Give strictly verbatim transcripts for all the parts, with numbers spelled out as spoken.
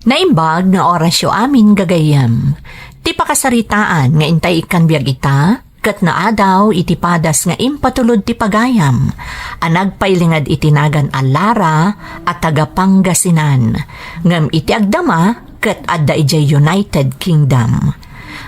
Naimbag nga orasyo amin, gagayyem. Ti pakasaritaan nga intay ikkan biag ita, ket naadaw iti padas nga impatulod ti pagayam, a nagpailinged iti nagan a Lara a taga Pangasinan, ngem iti agdama ket adda idiay United Kingdom.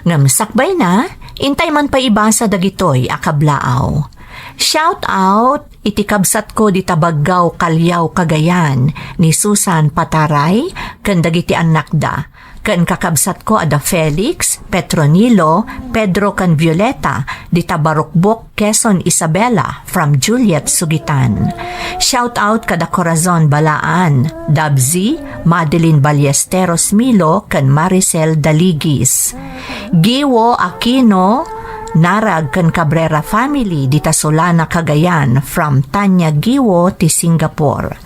Ngem sakbayna, intay man pay ibasa dagitoy a kablaaw. Shout out iti kabsatko dita Baggao, Callao, Cagayan, ni Susan Pataray, ken dagiti annakda, ken kakabsatko a da Felix, Petronilo, Pedro, ken Violeta, dita Barukbok, Quezon, Isabela, from Juliet Sugitan. Shout out kada Corazon Balaan, Dabzi, Madeline Ballesteros Milo, ken Maricel Daligis. Giwo Aquino, Narag ken Cabrera family dita Solana, Cagayan, from Tanya Giwo ti Singapore.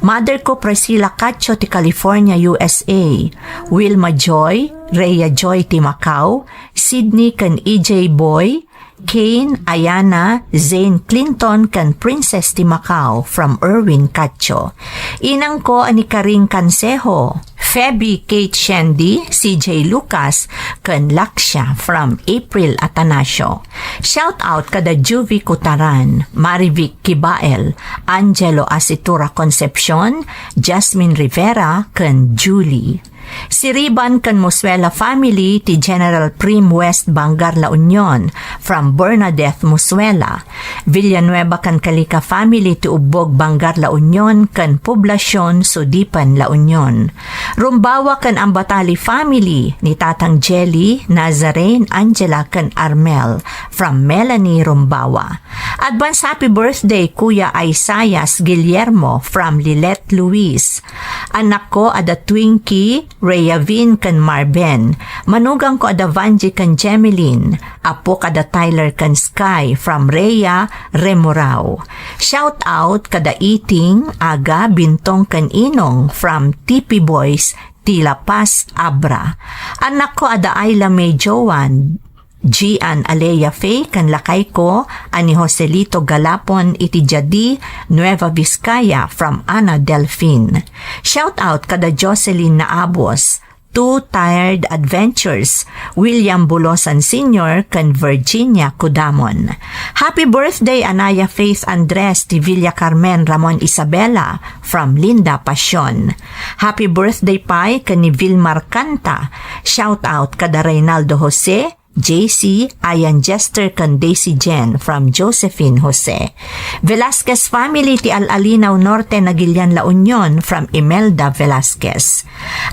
Mother ko Priscilla Cacho ti California, U S A. Wilma Joy, Rhea Joy ti Macau, Sydney ken E J Boy, Kane, Ayana, Zane Clinton, ken Princess ti Macau from Erwin Cacho. Inangko a ni Karing Cansejo, Feby, Kate, Shandy, C J Lucas, ken Laksha from April Atanasio. Shout out kada Juvie Cutaran, Marivic Kibael, Angelo Asitura Concepcion, Jasmine Rivera, ken Julie. Siriban ken Musuela family ti General Prim West Bangar, La Union, from Bernadette Musuela. Villanueva ken Calica family ti Ubbog, Bangar, La Union, ken Poblacion, Sudipan, La Union. Rumbawa ken Ambatali family ni Tatang Jelly, Nazarene, Angela, ken Armel, from Melanie Rumbawa. Advance happy birthday, Kuya Isaias Guillermo, from Lilet Luis. Annakko a da Twinkie, Rhea Vin, ken Marben. Manugangko a da Vangie ken Jemeline. Appok a da Tyler ken Sky from Rhea, Remurao. Shout out kada Iting, Aga, Bintong, ken Inong from T P Boys, ti La Paz, Abra. Annakko a da Ayla May Joan, Gian, Alea Faye, ken lakayko a ni Joselito Galapon iti Jadi, Nueva Vizcaya, from Ana Delfin. Shout out kada Jocelyn Naabos, Two Tired Adventures, William Bulosan Senior, ken Virginia Cudamon. Happy birthday, Anaya Faith Andres ti Villa Carmen Ramon Isabela, from Linda Pasion. Happy birthday pay ken ni Vilmar Canta. Shout out kada Reynaldo Jose, J C, Ian Jester, ken Daisy Jen from Josephine Jose. Velasquez family ti Al-Alinaw Norte, Nagilian, La Union from Imelda Velasquez.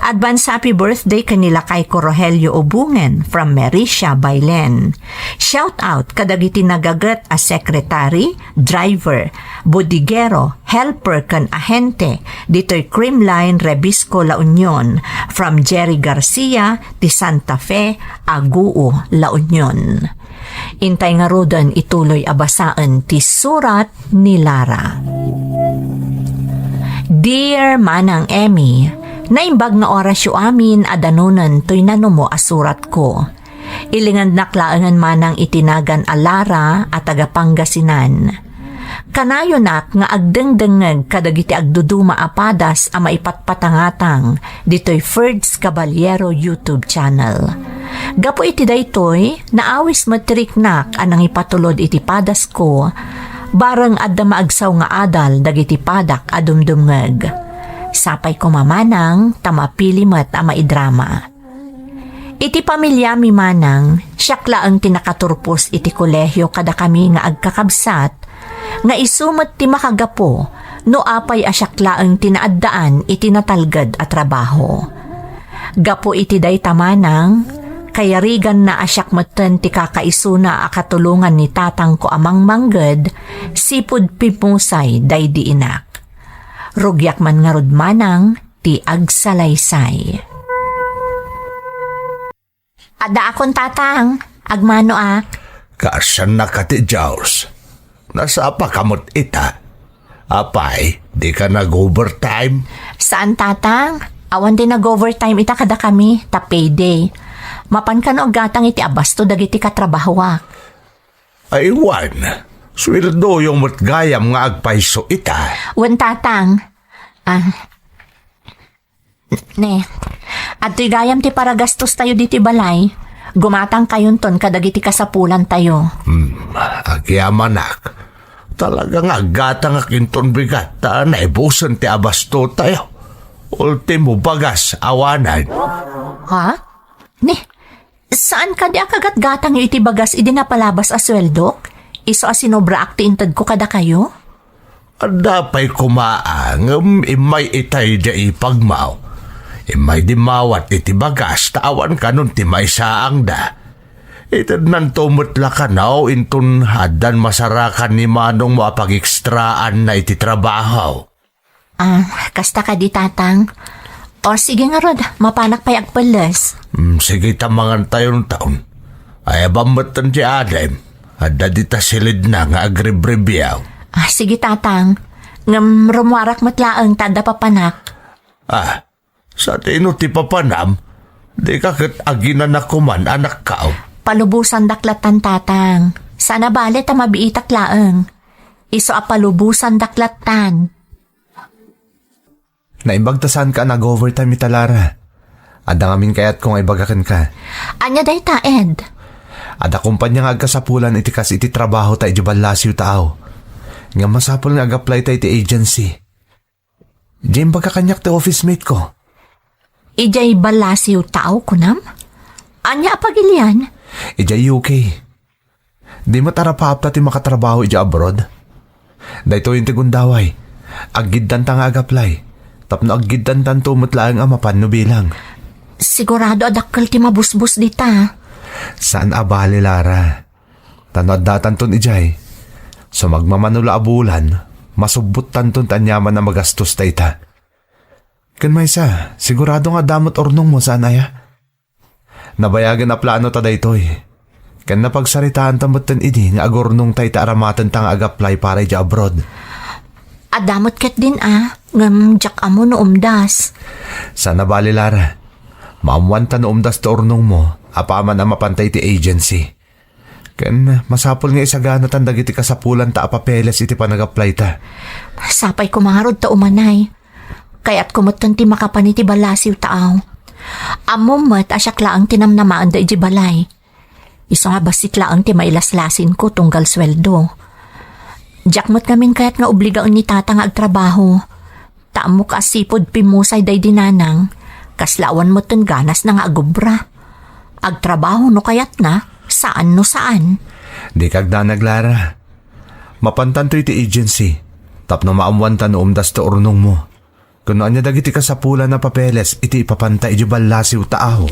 Advance happy birthday ken ni lakayko Rogelio Ubungen from Mericia, Bailen. Shout out kadagiti nagaget a secretary, driver, bodigero, helper ken ahente ditoy Creamline, Rebisco, La Union, from Jerry Garcia ti Santa Fe, Aguo, La Union. Intay ngaruden ituloy a basaen ti surat ni Lara. Dear Manang Emmy, naimbag nga orasyo amin a danunen toy nanumo a suratko. Ilingednak laengen manang iti nagan a Lara a taga Pangasinan. Kanayonak nga agdengdengngeg kadagiti agduduma a padas a maipatpatangatang ditoy Ferds Caballero YouTube channel. Gapu iti daytoy, naawis met ti riknak a nangipatulod iti padasko, bareng adda maagsaw nga adal dagiti padak a dumdumngeg. Sapay koma manang ta mapili met a maidrama. Iti pamiliami manang, siak laeng ti nakaturpos iti kolehio kadakami nga agkakabsat, nga isu met ti makagapu no apay a siak laeng ti naaddaan iti natalged a trabaho. Gapu iti dayta manang, kayariganna a siak metten ti kakaisuna a katulongan ni tatangko a mangmangged, sipud pimmusay daydi inak. Rugiak man ngarud manang, ti agsalaysay. Addaakon, Tatang. Agmanoak. Kaasiannaka ti Dios. Nasapaka met ita. Apay, dika nag-overtime? Saan, Tatang. Awan ti nag-overtime ita kadakami, ta payday. Mapan kano aggatang iti abasto dagiti katrabahoak. Ay, wen, sueldoyo met gayam nga agpayso ita. Wen, Tatang. Ah. Ne, Adtoy gayam ti paragastostayo ditoy balay. Gumatangkayonton kadagiti kasapulantayo. Hmm, agyamanak. Talaga nga aggatangak inton bigat ta naibusen ti abastotayo. Ultimo bagas, awanen. Ha? Ni, saan kadi a kagatgatangyo iti bagas idi napalabas a sueldok? Isu a sinobraak ti intedko kadakayo? Adda pay koma, ngem immay itay idiay ipagmaw. Immay dimmawat iti bagas ta awan kanon ti maisaangda. Itednanto met la kano inton addan masarakan ni manongmo a pagekstraanna iti trabaho. Ah, kasta kadi, Tatang? O, sige ngarud, mapanak pay agpelles. Mm, sige, ta mangantayon taon. Ayabam metten ti adim. Adda dita silidna nga agribribiaw. Ah, sige, Tatang. Ngem rummuarak met laeng ta adda papanak. Ah, sadino ti papanam? Dika ket aginana koman, anakkaw. Palubosandak lattan, Tatang. Saan a bale ta mabiitak laeng. Isu a palubosandak lattan. Naimbag ta saanka a nag-overtime ita, Lara. Adda ngamin kayatko nga ibaga kenka. Ania dayta, Ed? Adda kompania nga agkasapulan iti kas iti trabahota idiay ballasiw ta aw. Ngem masapul nga ag-apply ta iti agency. Diay imbaga kaniak ti office mate ko. Idiay ballasiw ta aw, kunam? Ania a pagilian? Idiay U K. Di met arapaapta ti makatrabaho idiay abroad. Daytoyen ti gundaway. Aggiddanta nga ag-apply. Tapno aggiddantanto met laeng a mapan no bilang. Sigurado a dakkel ti mabusbos dita. Saan a bale, Lara. Ta no addatanton idiay, sumagmamano la a bulan, masubbottanton ti aniaman a magastos dayta. Ken maysa, sigurado nga adda met urnongmo, saan aya? Nabayagen a plano ta daytoy. Ken napagsaritaanta metten idi nga agurnongta iti aramatenta nga ag-apply para idiay abroad. Adda met ketdin a, ngem diak ammo no umdas. Saan a bale, Lara. Maammoanta no umdas ti urnongmo, apaman a mapanta iti agency. Ken masapul nga isaganatan dagiti kasapulanta a papeles iti panag-apply ta. Sapay koma ngarud ta umanay. Kayatko metten ti makapan iti ballasiw ta aw. Ammom met a siak laeng ti namnamaenda idiay balay. Isu nga bassit laeng ti mailaslasinko tunggal sueldo. Diak met ngamin kayat nga obligaen ni Tata nga agtrabaho. Ta ammok a sipud pimmusay daydi nanang, kasla awan metten ganasna nga agobra. Agtrabaho no kayatna, saan no saan. Dika agdanag, Lara. Mapantanto iti agency, tapno maammoanta no umdas ti urnongmo. Ken no ania dagiti kasapulan a papeles iti ipapanta idiay ballasiw ta aw.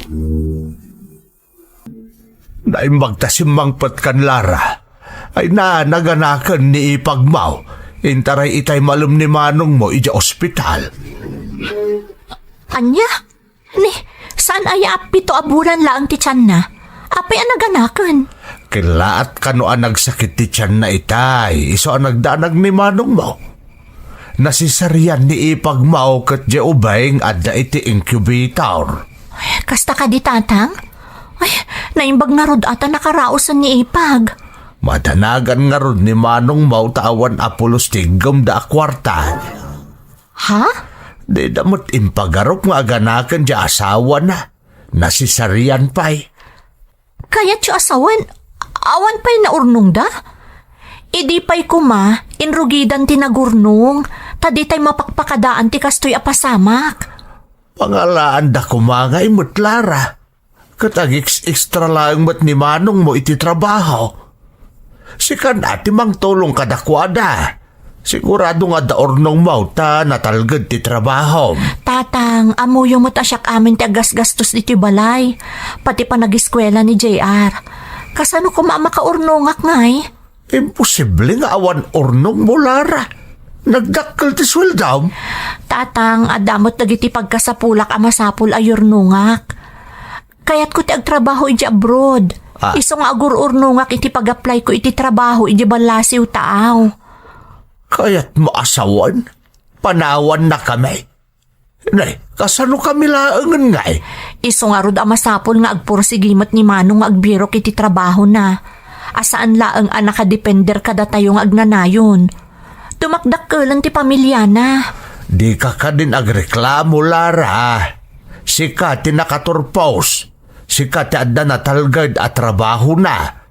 Naimbag ta simmangpetkan, Lara. Ay na, naganaken ni ipagmaw. Intaray itay malem ni manongmo idiay ospital. Ania? Ni, saan aya a pito a bulan laeng ti tianna? Apay a naganaken? Kellaat kano a nagsakit ti tianna itay, isu a nagdanag ni manongmo. Nasisarian ni ipagmaw ket diay ubing adda iti incubator. Ay, kasta kadi, Tatang? Ay, naimbag ngarud a ta nakaraosen ni ipag. Madanagan ngarud ni manongmo ta awan a pulos ti iggemda a kuarta. Ha? Dida met impagarup nga aganaken diay asawana. Nasisarian pay. Kayatyo a sawen, awan pay naurnongda? Idi pay koma, inrugidan ti nagurnong, ta ditay mapakpakadaan ti kastoy a pasamak. Pangalaanda koma ngay met, Lara. Ket agex-extra laeng met ni manongmo iti trabaho. Sikan a ti mangtulong kadakuada. Sigurado nga adda urnongmo ta natalged ti trabahom. Tatang, ammoyo met a siak amin ti aggasgastos ditoy balay. Pati panagiskuela ni J R. Kasano koma a makaurnongak ngay? Imposible nga awan urnongmo, Lara. Nagdakkel ti sueldom. Tatang, adda met dagiti pagkasapulak a masapul a yurnongak. Kayatko ti agtrabaho idiay abroad. Ah. Isu nga agur-urnongak iti pag-applyko iti trabaho idiay ballasiw ta aw. Kayatmo a sawen? Panawannakami. Nay, kasano kami laengen ngay? Isu ngarud a masapul nga agpursigi met ni Manong nga agbirok iti trabahona. A saan laeng a nakadepender kadatayo nga agnanayon. Dumakdakkelen ti pamiliana. Dika kadin agreklamo, Lara. Sika ti nakaturpos. Sika ti adda natalged a trabahona.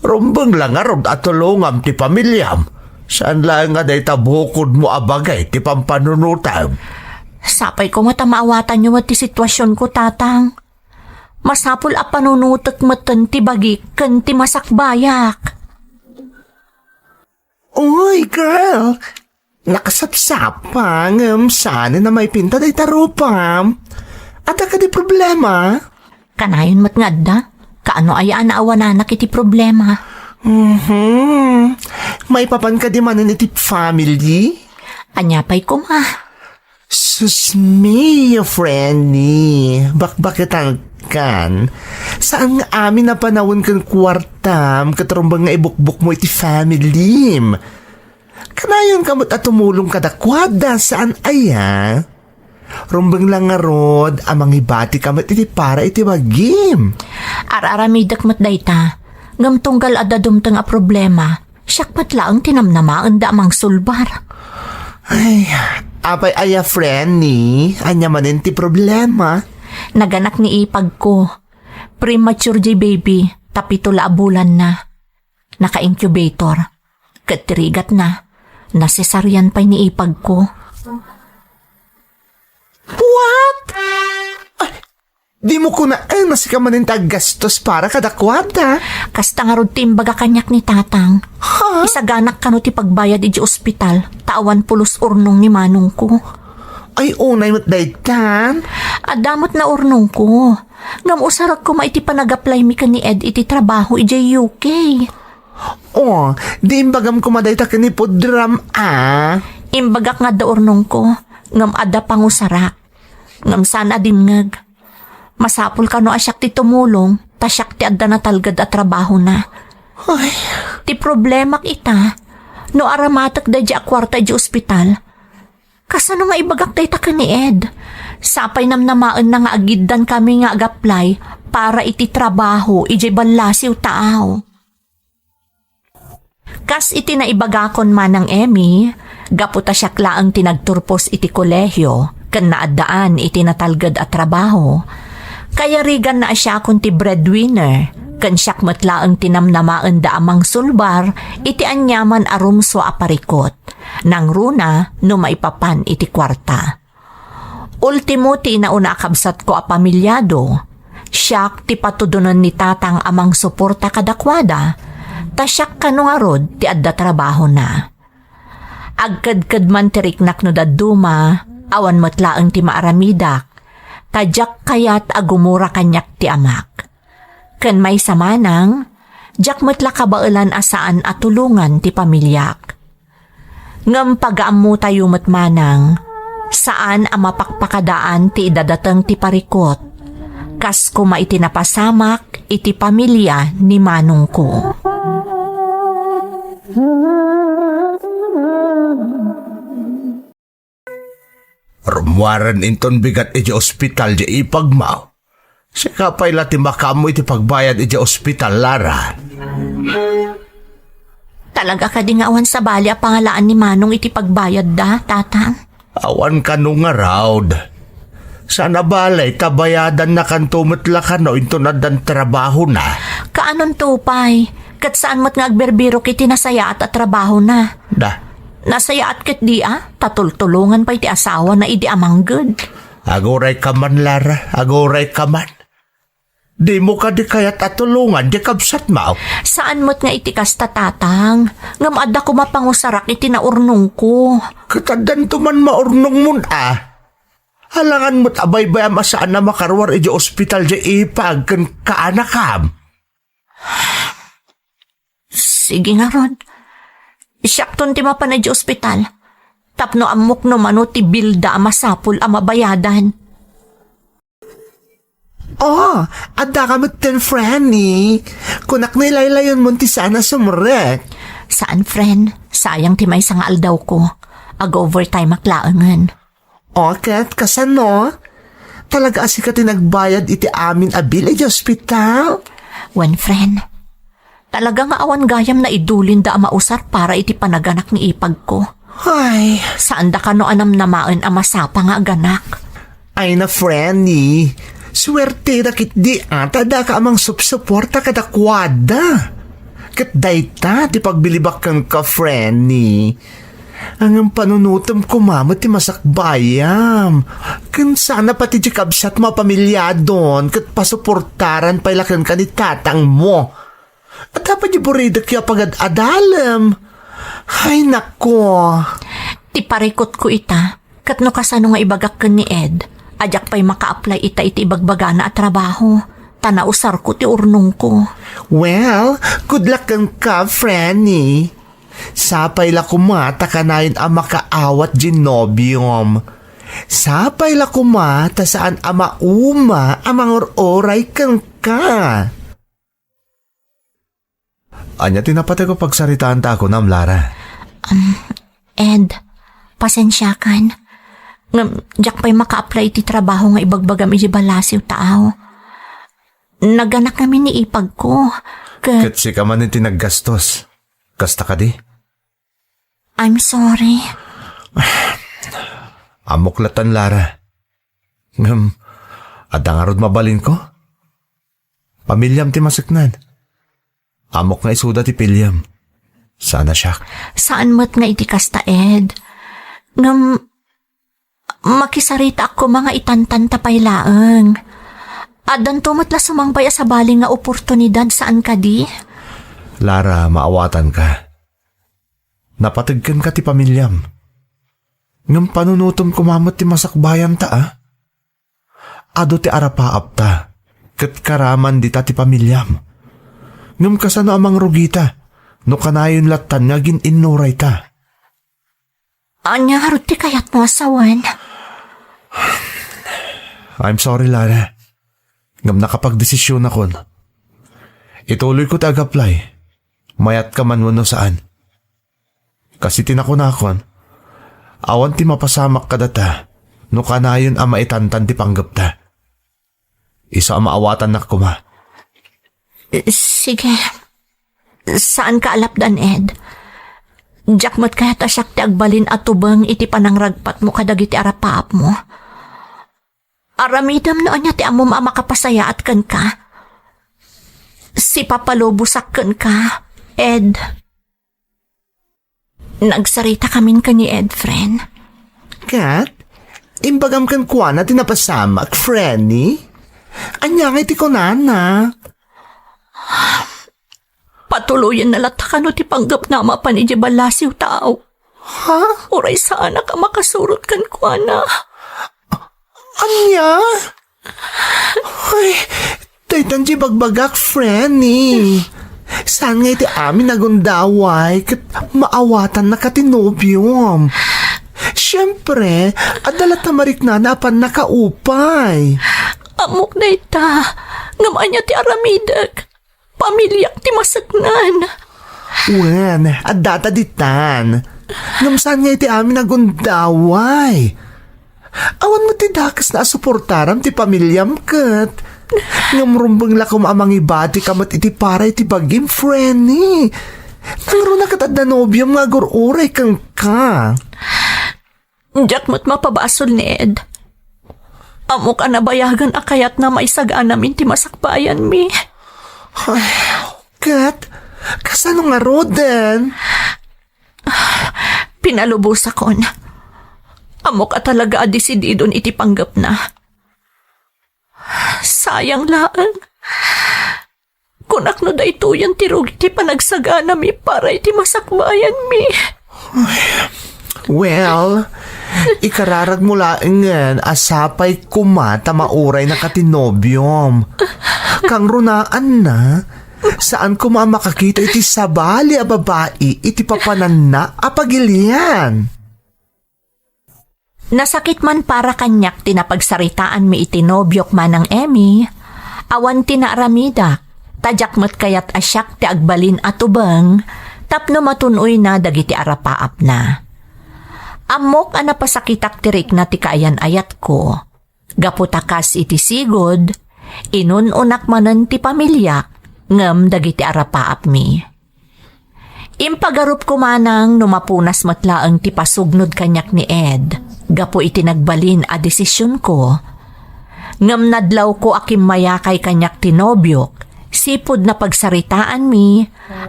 Rumbeng la ngarud a tulongam ti pamiliam. Saan laeng nga dayta bukodmo a bagay ti pampanunotem. Sapay koma ta maawatanyo met ti situasionko, Tatang. Masapul a panunotek metten ti bagik ken ti masakbayak. Uy, girl! Nakasapsapa, ngem saan a maipinta dayta rupam. Adda kadi problema? Kanayon met nga adda. Kaano aya a naawananak iti problema? Mhm. Maipapan kadi manen iti family? Ania pay koma? Sus, Mia, Frenny, bakbaketankan. Saan nga amin a panawen ken kuartam ket rumbeng nga ibukbokmo iti familiem. Kanayonka met a tumulong kadakuada, saan aya? Rumbeng la ngarud a mangibatika met iti para iti bagim. Ar-aramidek met dayta, ngem tunggal adda dumteng a problema, siak met laeng ti namnamaenda a mangsulbar. Ay, apay aya, Frenny? Ania manen ti problema? Naganak ni ipagko. Premature diay baby, ta pito la a bulanna. Naka-incubator. Ket ti rigatna, nasesarian pay ni ipagko. What? Ay, dimo kunaen a sika manen ti aggastos para kadakuada? Kasta ngarud ti imbaga kaniak ni Tatang. Ha? Isaganak kano ti pagbayad idiay ospital, ta awan pulos urnong ni manongko. Ay, unay met daytan. Adda met naurnongko. Ngem usarak koma iti panag-apply mi ken ni Ed iti trabaho idiay U K. Oh, di imbagam koma dayta ken ni Pudram, a? Imbagak nga adda urnongko, ngem adda pangusarak. Ngem saan a dimngeg. Masapul kano a siak ti tumulong, ta siak ti adda natalged a trabahona. Ay. Ti problemak ita, no aramatek daydi a kuarta idiay ospital, kasano nga ibagak dayta ken ni Ed? Sapay namnamaenna nga agiddan kami nga ag-apply para iti trabaho idiay ballasiw taaw. Kas iti naibagakon manang Emmy, gapu ta siak laeng ti nagturpos iti kolehio ken naaddaan iti natalged a trabaho, kayariganna a siakon ti breadwinner, ken siak met laeng ti namnamaenda a mangsulbar iti aniaman a rumsua a parikot, nangruna no maipapan iti kuarta. Ultimo ti inauna a kabsatko a pamilyado, siak ti patudonen ni Tatang a mangsuporta kadakuada, ta siak kano ngarud ti adda trabahona. Agkedked man ti riknak no dadduma, awan met laeng ti maaramidak, ta diak kayat a gumura kaniak ti amak. Ken maysa manang, diak met la kabaelan a saan a tulongan ti pamiliak. Ngem pagaammotayo met manang, saan a mapakpakadaan ti idadateng ti parikot, kas koma iti napasamak iti pamilia ni manongko. Rummuaren inton bigat idiay ospital diay ipagmo. Sika pay la ti makaammo iti pagbayad idiay ospital, Lara. Talaga kadi nga awan sabali a pangalaan ni Manong iti pagbayadda, Tatang? Awan kano ngarud. Saan a bale ta bayadannakanto met la kano inton addan trabahona. Kaanonto pay? Ket saan met nga agbirbirok iti nasayaat a trabahona. Da. Nasayaat ket dia, ta tultulongan pay ti asawana idi amangged. Agurayka man, Lara, agurayka man. Dimo kadi kayat a tulongan diay kabsatmo? Saan met nga iti kasta, Tatang. Ngem adda koma pangusarak iti naurnongko. Ket addanto man maurnongmon a. Alangan met a baybayam a saan a makaruar idiay ospital diay ipag ken kaanakam. Sige ngarud. Siakton ti mapan idiay ospital. Tapno ammok no mano ti bilda a masapul a mabayadan. Oh, adda ka met ten, Franny. Kunak no ilaylayonmon ti saan a sumrek. Saan, friend. Sayang ti maysa nga aldawko. Ag-overtime ak laengen. O, ket kasano? Talaga a sika ti nagbayad iti amin a bill idiay ospital? Wen, friend. Talaga nga awan gayam naidulinda a mausar para iti panaganak ni ipagko. Ay. Saanda kano a namnamaen a masapa nga aganak. Ay na, Frenny. Suerte da ketdi a ta addaka a mangsupsuporta kadakuada. Ket dayta ti pagbilibak kenka, Frenny. Ngem panunotem koma met ti masakbayam. Ken sana pati diay kabsatmo a pamiliadon ket pasuportaran pay la kenka ni tatangmo. Adda pay diay buridekyo a pagad-adalem. Ay, nako. Ti parikutko ita, ket no kasano nga ibagak ken ni Ed, a diak pay maka-apply ita iti ibagbagana a trabaho, ta nausarko ti urnongko. Well, good luck kenka, Frenny. Sapay la koma ta kanayon a makaawat diay nobiom. Sapay la koma ta saan a mauma a mangur-uray kenka. Ania ti napateg a pagsaritaanta a kunam, Lara? Um, Ed, pasensiakan. Ngem, diak pay maka-apply iti trabaho nga ibagbagam iti balasiw taaw. Naganak ngamin ni ipagko. Ket Ket sika man ti naggastos. Kasta kadi? I'm sorry. Ammok lattan, Lara. Ngem, adda ngarud mabalinko? Pamiliam ti maseknan. Ammok nga isuda ti piliem. Saan a siak. Saan met nga iti kasta, Ed. Ngem, makisaritaak koma nga itantanta pay laeng. Addanto met la sumangbay a sabali nga oportunidad, saan kadi? Lara, maawatanka. Napateg kenka ti pamiliam. Ngem panunotem koma met ti masakbayanta, a? Adu ti arapaapta, ket karaman dita ti pamiliam. Ngem kasano a mangrugita, no kanayon lattan nga agin-innurayta? Ania ngarud ti kayatmo a sawen? I'm sorry, Lara. Ngem nakapagdesisionakon. Ituloyko ti ag-apply. Mayatka man wenno saan. Kas iti nakunakon, awan ti mapasamak kadata no kanayon a maitantan ti panggepta. Isu a maawatannak koma. Sige. Saanka a lapdan, Ed. Diak met kayat a siak ti agbalin a tubeng iti panangragpatmo kadagiti arapaapmo. Aramidem no ania ti ammom a makapasayaat kenka. Sipapalubosak kenka, Ed. Nagsaritakamin ken ni Ed, friend. Ket, imbagam kenkuana ti napasamak, Frenny? Ania ngay ti kunana? Patuloyenna latta kano ti panggepna a mapan idiay ballasiw taaw? Ha? Uray saanak a makasurot kenkuana. Ania? Ay, daytan ti bagbagak, Frenny. Saan nga iti amin a gundaway ket maawatannaka ti nobiom. Siempre, adda latta mariknana a pannakaupay. Ammok dayta, ngem ania ti aramidek? Pamiliak ti maseknan. Wen, addata ditan. Ngem saan nga iti amin a gundaway? Awan met ti dakesna a suportaram ti pamiliam ket. Ngem rumbeng la koma a mangibatika met iti para iti bagim, Frenny. Nangruna ket adda nobiom nga agur-uray kenka. Diak met mapabasol ni Ed. Ammok a nabayagan a kayatna maisaganam iti masakbayanmi. Ay, ket, kasano ngaruden? Pinalubosakon. Ammok a talaga a desididon iti panggepna. Sayang laeng. Kunak no daytoyen ti rugi ti panagsaganami para iti masakbayanmi. Well, ikararagmo laengen a sapay koma ta mauraynaka ti nobiom. Kangrunaanna, saan koma a makakita iti sabali a babai iti papananna a pagilian. Nasakit man para kaniak ti napagsaritaanmi iti nobiok, Manang Emmy. Awan ti naaramidak, ta diak met kayat a siak ti agbalin a tubeng tapno matun-oyna dagiti arapaapna. Ammok a napasakitak ti rikna ti kaayan-ayatko. Gapu ta kas iti sigud, inun-unak manen ti pamiliak ngem dagiti arapaapmi. Impagarupko manang no mapunas met laeng ti pasugnod kaniak ni Ed gapu iti nagbalin a desisionko Ngem nadlawko a kimmayakay kaniak ti nobiok, sipud napagsaritaanmi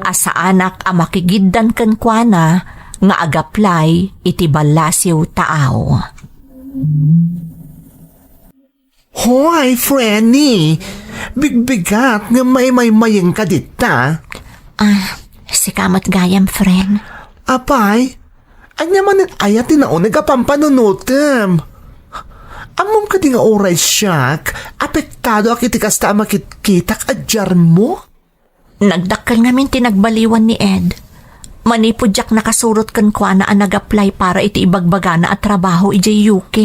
a saanak a makigiddan kenkuana nga agaplay iti ballasiw taaw. Hoy, Frenny! Bigbigat nga maimaymayengka dita. Ah, sika met gayam, friend. Apay, ania manen aya ti nauneg a pampanunotem? Ammom kadi nga uray siak, apektado ak iti kasta a makitkitak a diarmo? Nagdakkel ngamin ti nagbaliwan ni Ed. Manipud diak nakasurot kenkuana a nag-apply para iti ibagbagana a trabaho idiay U K.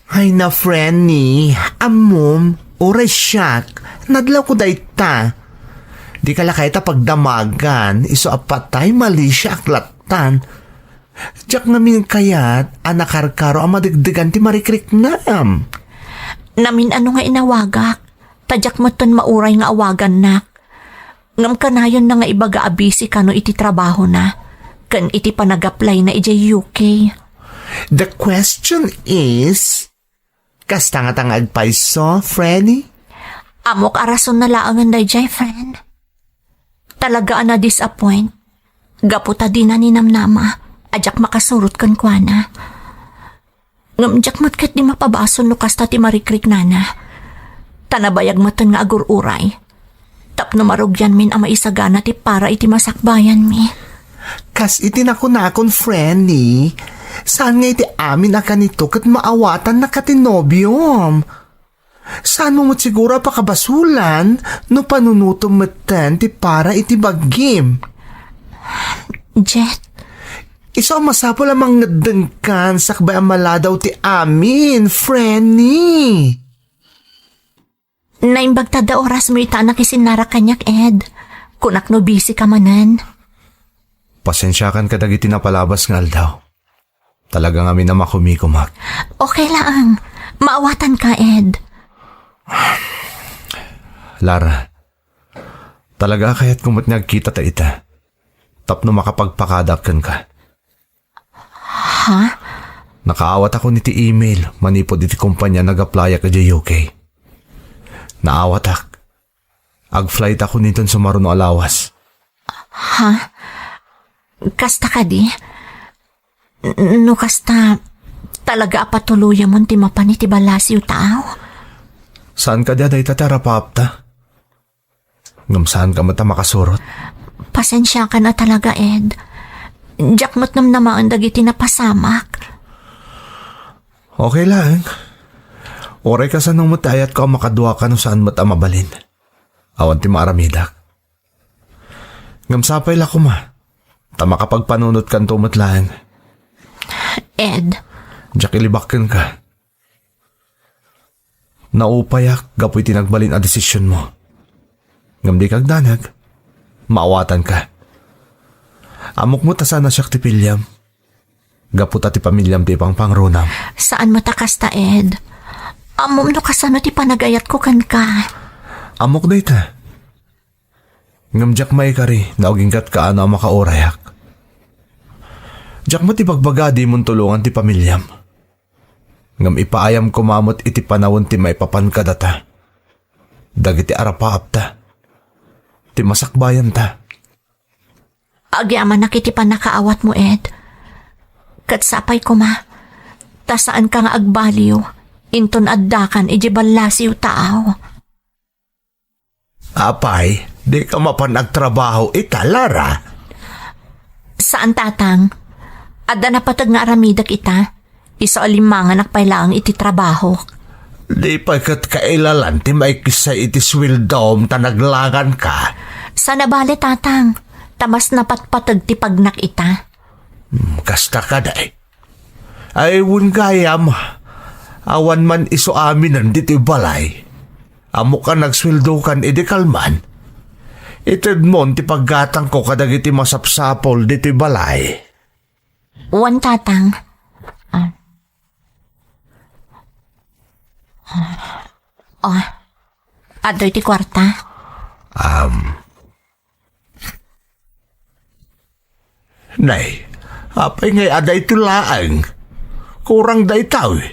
Ay na, Frenny, ammom, uray siak, nadlawko dayta. Dika la kayat a pagdamagan, isu a patay malisiak lattan. Diak ngamin kayat a nakarkaro a madegdegan ti marikriknam. Namin-ano nga inawagak, ta diak metten mauray nga awagannak. Ngem kanayonna nga ibaga a busy kano iti trabahona ken iti panag-applyna idiay U K. The question is, kasta ngata nga agpayso, Frenny? Ammok a rasonna laengen daydiay, friend. Talaga a na-disappoint. Gapu ta dina ninamnama a diak makasurot kenkuana. Ngem diak met ketdi mapabasol no kasta ti marikriknana. Ta nabayag metten nga agur-uray tapno marugianmin a maisagana ti para iti masakbayanmi. Kas iti nakunakon, Frenny, saan nga iti amin a kanito ket maawatannaka ti nobiom? Saanmo met siguro a pakabasolan no panunotem metten ti para iti baggim? Jet. Isu a masapul a mangngeddengkan sakbay a maladaw ti amin, Frenny. Naimbag ta adda orasmo ita a nakisinnara kaniak, Ed. Kunak no busy ka manen. Pasensiakan kadagiti napalabas nga aldaw. Talaga ngamin a makumikumak. Okay laeng. Maawatanka, Ed. Lara, talaga a kayatko met nga agkitata ita tapno makapagpakadak kenka. Ha? Nakaawatako iti email manipud iti kompania a nag-applyak idiay U K. Naawatak. Agflight ako inton sumaruno a lawas. Ha? Kasta kadi? N-, no kasta, talaga a patuloyamon ti mapan iti ballasiw taaw? Saan kadi a dayta ti arapaapta? Ngem saanka met a makasurot. Pasensiakan a talaga, Ed. Diak met namnamaen dagiti napasamak. Okay laeng. Uray kasano met ti ayatko a makaduaka no saan met a mabalin. Awan ti maaramidak. Ngem sapay la koma, ta makapagpanunotkanto met laeng. Ed. Diak ilibak kenka. Naupayak gapu iti nagbalin a desisionmo. Ngem dika agdanag, maawatanka. Ammok met a saan a siak ti piliam. Gapu ta ti pamiliam ti ipangpangrunam. Saan met a kasta, Ed. Ammom no kasano ti panagayatko kenka. Ammok dayta. Ngem diak maikari no agingga't kaano a makaurayak. Diak met ibagbaga a dimon tulongan ti pamiliam. Ngem ipaayam koma met iti panawen ti maipapan kadata. Dagiti arapaapta. Ti masakbayanta. Agyamanak iti pannakaawatmo, Ed. Ket sapay koma, ta saanka nga agbaliw inton addakan idiay ballasiw taaw. Apay, dika mapan agtrabaho ita, Lara? Saan, Tatang. Adda napateg nga aramidek ita. Isu a limmanganak pay laeng iti trabahok. Di pay ket kailalan ti maikissay iti suweldom ta naglanganka. Saan a bale, Tatang, ta mas napatpateg ti pagnak ita. Hmm, kasta kadi. Ay, wen gayam, awan man isu aminen ditoy balay. Ammok a nagsueldokan idi kalman. Itedmon ti paggatangko kadagiti masapsapul ditoy balay. Wen, Tatang. Ah. Ah. Oh. Adtoy ti kuarta. Um, Nay, apay ngay a daytoy laeng? Kurang dayta, uy.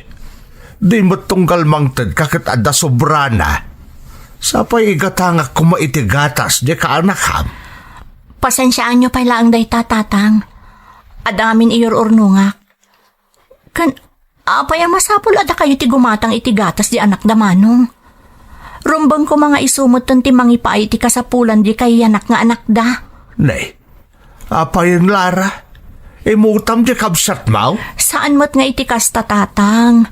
Di met tunggal mangted ka ket adda sobrana. Sapay igatangak koma iti gatas, di kaanakam. Pasensiaanyo pay laeng dayta, Tatang. Adda ngamin iyur-urnongak. Ken, apay a masapul a dakayo ti gumatang iti gatas di anakda, Manong? Rumbeng koma nga isu metten ti mangipaay iti kasapulan di kayanak nga anakda. Nay, apayen, Lara? Imutam ti kabsatmo? Saan met nga iti kasta, Tatang.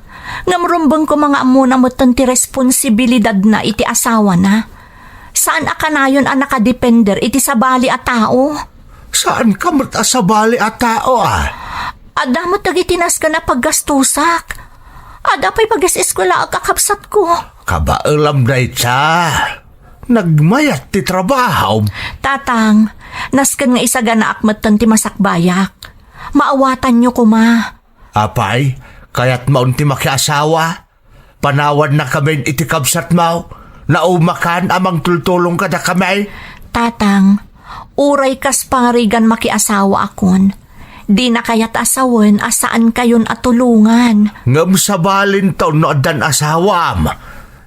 Ngem rumbeng koma nga ammona metten ti responsibilidadna iti asawana. Saan a kanayon a nakadepender iti sabali a tao. Saanka met a sabali a tao, a? Adda met dagiti nasken a paggastusak. Adda pay pages-eskuelaak a kabsatko. Kabaelam dayta. Nagmayat ti trabahom. Tatang, nasken nga isaganaak metten ti masakbayak. Maawatanyo koma. Apay, kayatmon ti makiasawa? Panawannakamin iti kabsatmo. Naumakan a mangtultulong kadakami. Tatang, uray kas pangarigan makiasawaakon, dina kayat a sawen a saankayon a tulongan. Ngem sabalinton no addan asawam,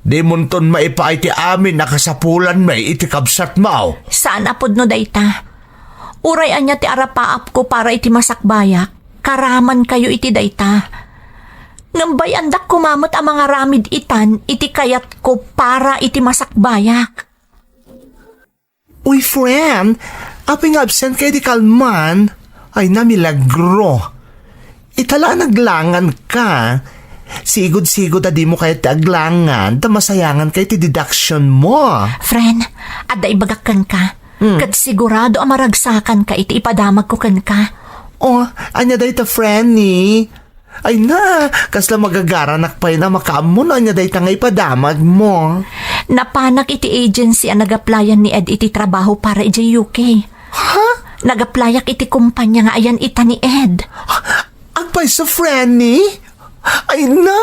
dimonton maipaay ti amin a kasapulanmi iti kabsatmo. Saan a pudno dayta. Uray ania ti arapaapko para iti masakbayak, karamankayo iti dayta. Ngem bay-andak koma met a mangaramid itan iti kayatko para iti masakbayak. Uy, friend, apay nga absent ka iti kalman? Ay na, milagro. Ita la a naglangan ka. Sigud-sigud a dimo kayat ti aglangan, ta masayangan ka iti deduction mo. Friend, adda ibagak kenka. Hmm. Ket sigurado a maragsakan ka iti ipadamagko kenka. Oh, ania dayta, Frenny? Ay na, kasla magagaranak pay a makaammo no ania dayta nga ipadamag mo. Napanak iti agency a nagaplayan ni Ed iti trabaho para idiay U K. Ha? Nagaplayak iti kumpanya nga ayan ita ni Ed. Agpayso, Frenny? Ay na,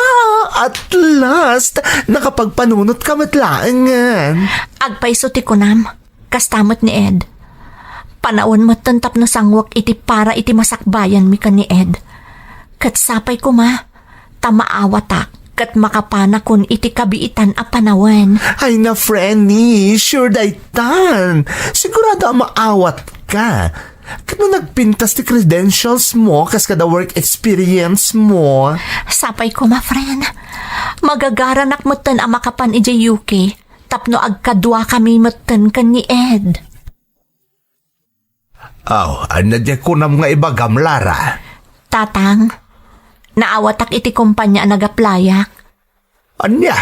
at last, nakapagpanunot ka met laengen. Agpayso ti kunam. Kasta met ni Ed. Panawen metten tapno sanguek iti para iti masakbayanmi ken ni Ed. Ket sapay koma, ta maawatak ket makapanakon iti kabiitan a panawen. Ay na, Frenny, sure daytan. Sigurado a maawat ka. Ket no nagpintas ti credentials mo kas kada work experience mo. Sapay koma, friend. Magagaranak metten a makapan idiay U K. Tapno agkaduakami metten ken ni Ed. Aw, ania diay kunam nga ibagam, Lara? Tatang, naawatak iti kumpanya a nagaplayak. Ania?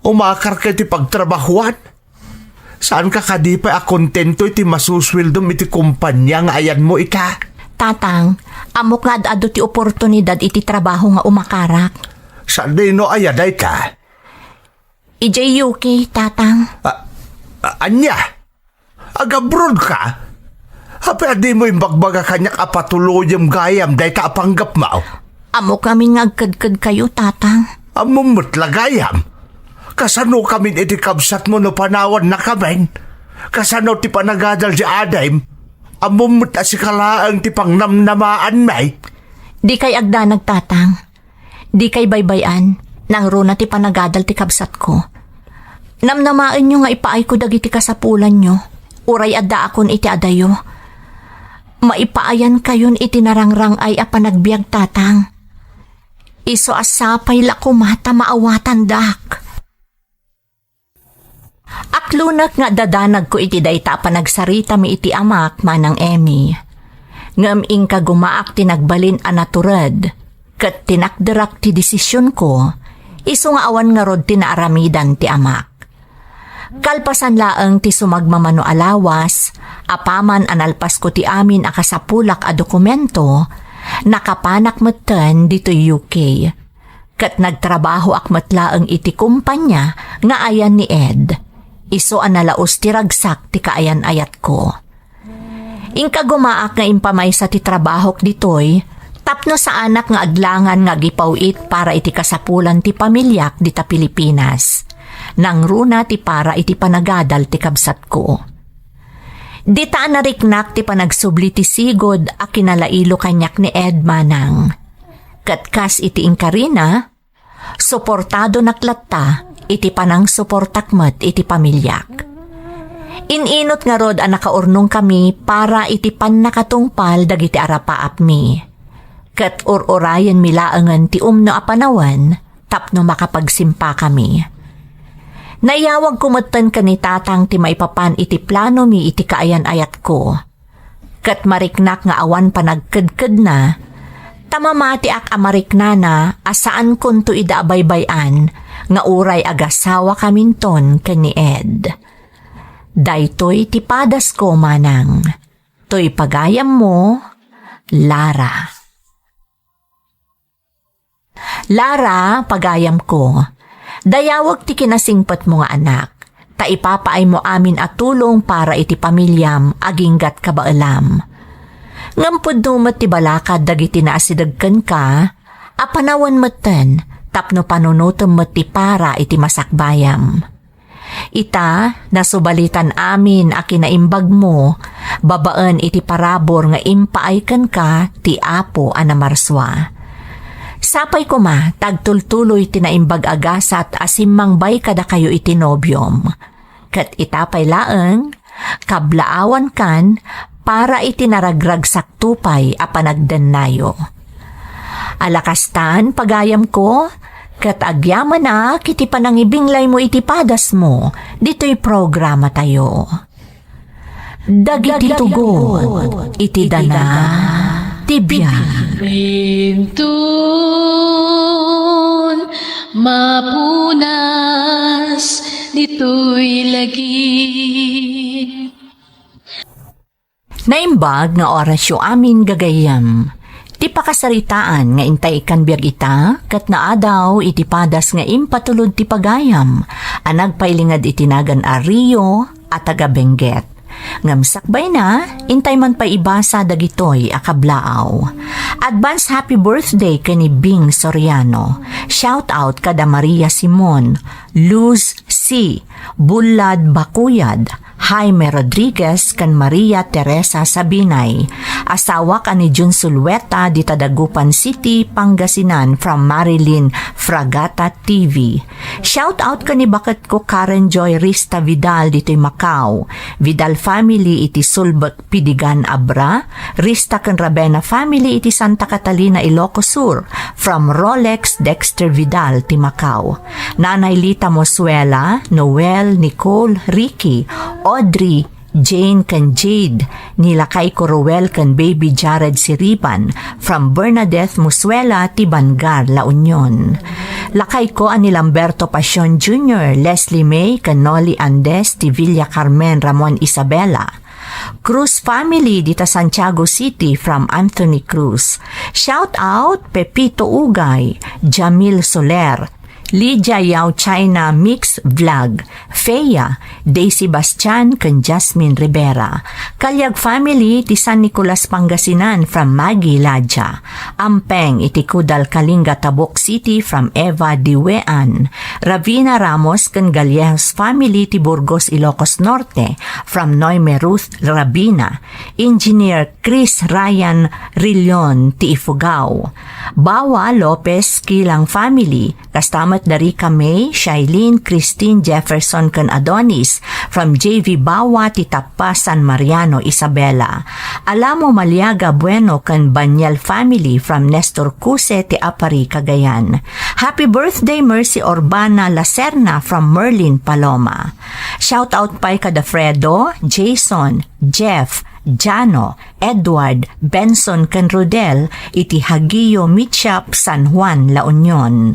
Umakar ka iti pagtrabahuan? Saanka kadi pay a kontento iti masusueldom iti kumpanya nga ayanmo ita? Tatang, ammok nga ad-adu ti oportunidad iti trabaho nga umakarak. Sadino aya dayta? Idiay U K, Tatang. A-, a-, ania? Agabroad ka? Apay a dimo imbagbaga kaniak a patuloyem gayam dayta a panggepmo? Ammok ngamin nga agkedkedkayo, Tatang. Ammom met la gayam. Kasanokamin iti kabsatmo no panawannakamin? Kasano ti panagadal di adim? Ammom met a sika laeng ti pangnamnamaanmi. Dikay agdanag, Tatang. Dikay baybay-an, nangruna ti panagadal ti kabsatko. Namnamaenyo nga ipaayko dagiti kasapulanyo, uray addaakon iti adayo. Maipaayankayon iti narangrang-ay a panagbiag, Tatang. Isu a sapay la koma ta maawatandak. Aklonek nga adda danagko iti dayta a panagsaritami iti amak, Manang Emmy. Ngem inkagumaak ti nagbalin a natured, ket tinakderak ti desisionko, isu nga awan ngarud ti naaramidan ti amak. Kalpasan laeng ti sumagmamano a lawas, apaman a nalpasko ti amin a kasapulak a dokumento, nakapanak metten ditoy U K. Ket nagtrabahoak met laeng iti kumpanya nga ayan ni Ed. Isu a nalaus ti ragsak ti kaayan-ayatko. Inkagumaak nga impamaysa ti trabahok ditoy tapno saanak nga aglangan nga agipaw-it para iti kasapulan ti pamiliak dita Pilipinas. Nangruna ti para iti panagadal ti kabsatko. Dita a nariknak ti panagsubli ti sigud a kinalailo kaniak ni Ed, Manang. Ket kas iti inkarina, Suportadonak latta iti panangsuportak met iti pamiliak. In-inut ngarud a nakaurnongkami para iti pannakatungpal dagiti arapaapmi. Ket ur-urayenmi laengen ti umno a panawen tapno makapagsimpakami. Naiyawagko metten ken ni Tatang ti maipapan iti planomi iti kaayan-ayatko. Ket mariknak nga awan panagkedkedna, ta mamatiak a mariknana a saankonto ida a baybay-an nga uray agasawakaminton ken ni Ed. Daytoy ti padasko, manang. Toy pagayammo, Lara. Lara, pagayamko, dayawek ti kinasingpetmo nga anak, ta ipapaaymo amin a tulong para iti pamiliam aginggat kabaelam. Ngem pudno met ti balakad dagiti naasideg kenka a panawen metten tapno panunotem met ti para iti masakbayam. Ita, nasubalitan amin a kinaimbagmo babaen iti parabur nga impaay kenka ti Apo a Namarsua. Sapay koma ta agtultuloy ti naimbag a gasat a simmangbayo kadakayo iti nobiom. Ket ita pay laeng, kablaawankan para iti naragragsakto pay a panagdennayo. Ala kastan, pagayamko, ket agyamanak iti panangibinglaymo iti padasmo ditoy programatayo. Dagiti tugot iti dana ti biag. Inton mapunas ditoy lagip. Naimbag nga orasyo amin, gagayyem. Ti pakasaritaan nga intay ikkan biag ita ket naadaw iti padas nga impatulod ti pagayam a nagpailinged iti nagan a Rio a taga Benguet. Ngem sakbayna, intay man pay ibasa dagitoy a kablaaw. Advance happy birthday ken ni Bing Soriano. Shout out kada Maria Simon, Luz C, Bullad Bakuyad, Jaime Rodriguez ken Maria Teresa Sabinay. Asawak a ni Jun Sulueta dita Dagupan City, Pangasinan, from Marilyn Fragata T V. Shout out ken ni baketko Karen Joy Rista Vidal ditoy Macau. Vidal family iti Sulbek Pidigan Abra, Rista ken Rabena family iti Santa Catalina, Ilocos Sur, from Rolex Dexter Vidal ti Macau. Nanay Lita Mosuela, Noel, Nicole, Ricky, Audrey, Jane ken Jade, ni lakayko Roel ken baby Jared Siriban, from Bernadette Mosuela ti Bangar, La Union. Lakayko a ni Lamberto Pasion Junior, Leslie May ken Nolly Andes ti Villa Carmen, Ramon Isabela. Cruz family dita Santiago City from Anthony Cruz. Shout out Pepito Ugay, Jamil Soler, Lydia Yao China Mix Vlog, Feya, Daisy Bastian ken Jasmine Rivera. Kaliag family ti San Nicolas Pangasinan from Maggie Laja. Ampeng iti Kudal Kalinga Tabuk City from Eva Diwean. Ravina Ramos ken Gallejos family ti Burgos, Ilocos Norte from Noime Ruth Ravina. Engineer Chris Ryan Rillon ti Ifugao. Bawa Lopez Kilang family, kasta met da Rica May, Shailene, Christine, Jefferson ken Adonis from J V Bawa ti Tappa San Mariano, Isabela. Alamo Maliaga Bueno ken Banyel family from Nestor Cuse ti Aparri, Cagayan. Happy birthday Mercy Urbana Lacerna from Merlin Paloma. Shout out pay kada Fredo, Jason, Jeff, Jano, Edward, Benson ken Rodel iti Haguio Meat Shop, San Juan, La Union.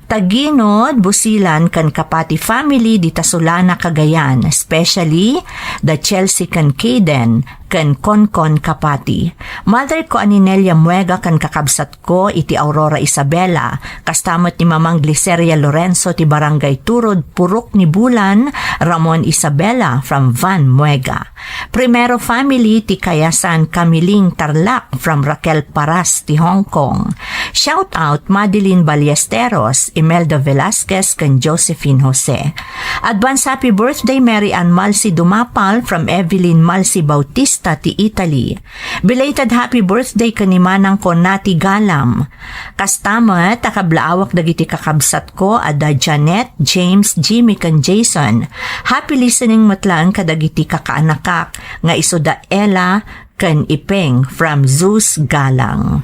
Taginod, Busilan ken Kapati family dita Solana, Cagayan, especially da Chelsea ken Kaden ken Konkon Kapati. Mother ko a ni Nelia Muega ken kakabsat ko iti Aurora, Isabela, kasta met ni Mamang Gliceria Lorenzo ti Barangay Turod, Purok ni Bulan, Ramon Isabela from Van Muega. Primero family ti Kayasan, Camiling, Tarlac from Raquel Paras ti Hong Kong. Shout out Madeline Ballesteros, Imelda Velasquez ken Josephine Jose. Advance happy birthday Mary Ann Malsi Dumapal from Evelyn Malsi Bautista Marta ti Italy. Belated happy birthday ken ni Manangko Nati Galam. Kasta met a kablaawak dagiti kakabsatko a da Janet, James, Jimmy, ken Jason. Happy listening met laeng kadagiti kakaanakak nga isu da Ella ken Ipeng from Zeus Galang.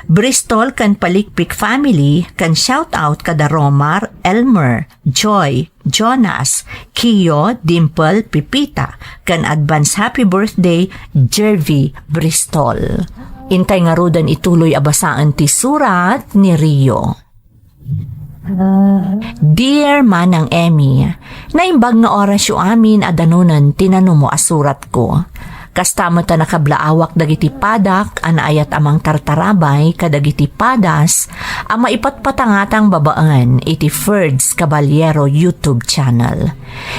Bristol ken Palikpik family ken shout out kada Romar, Elmer, Joy, Jonas, Kio, Dimple, Pipita, ken advance happy birthday, Jervy Bristol. Intay ngaruden ituloy a basaen ti surat ni Rio. Dear Manang Emmy, naimbag nga orasyo amin a danunen ti nanumo a suratko. Kasta met a nakablaawak dagiti padak a naayat a mangtartarabay kadagiti padas a maipatpatangatang babaen iti Ferds Caballero YouTube channel.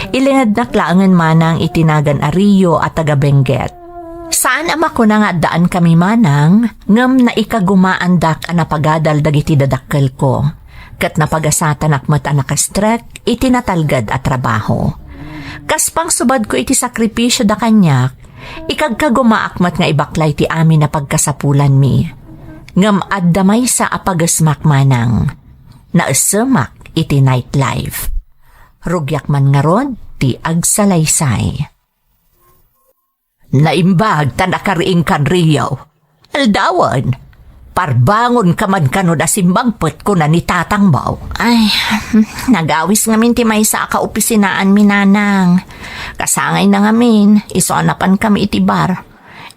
Ilingednak laengen manang iti nagan a Rio a taga Benguet. Saan a makuna nga addaan kami manang, ngem naikagumaandak a napagadal dagiti dadakkelko, ket napagasatanak met a nakastrek iti natalged a trabaho. Kas pangsubadko iti sakripisio da kaniak, ikagkagumaak met nga ibaklay ti amin a pagkasapulanmi. Ngem adda maysa a pagesmak manang. Naessemak iti nightlife. Rugiak man ngarud ti agsalaysay. Naimbag ta nakariingkan Rio. Aldawen, parbangon ka man kano na simmangpet kuna ni tatangmo. Ay, nagawis ngamin ti maysa a kaopisinaanmi nanang. Kasangayna ngamin, isu a napankami iti bar.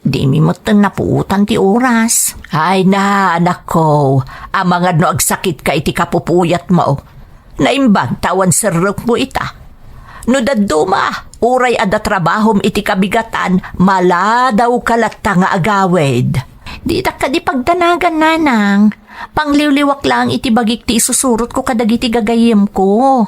Dimi metten napuotan ti oras. Ay na, anakko, amangan no agsakitka iti kapupuyatmo. Naimbag ta awan serrekmo ita. No dadduma, uray adda trabahom iti kabigatan, maladawka latta nga agawid. Didak kadi pagdanagan, nanang. Pangliwliwak laeng iti bagik ti isusurotko kadagiti gagayyemko.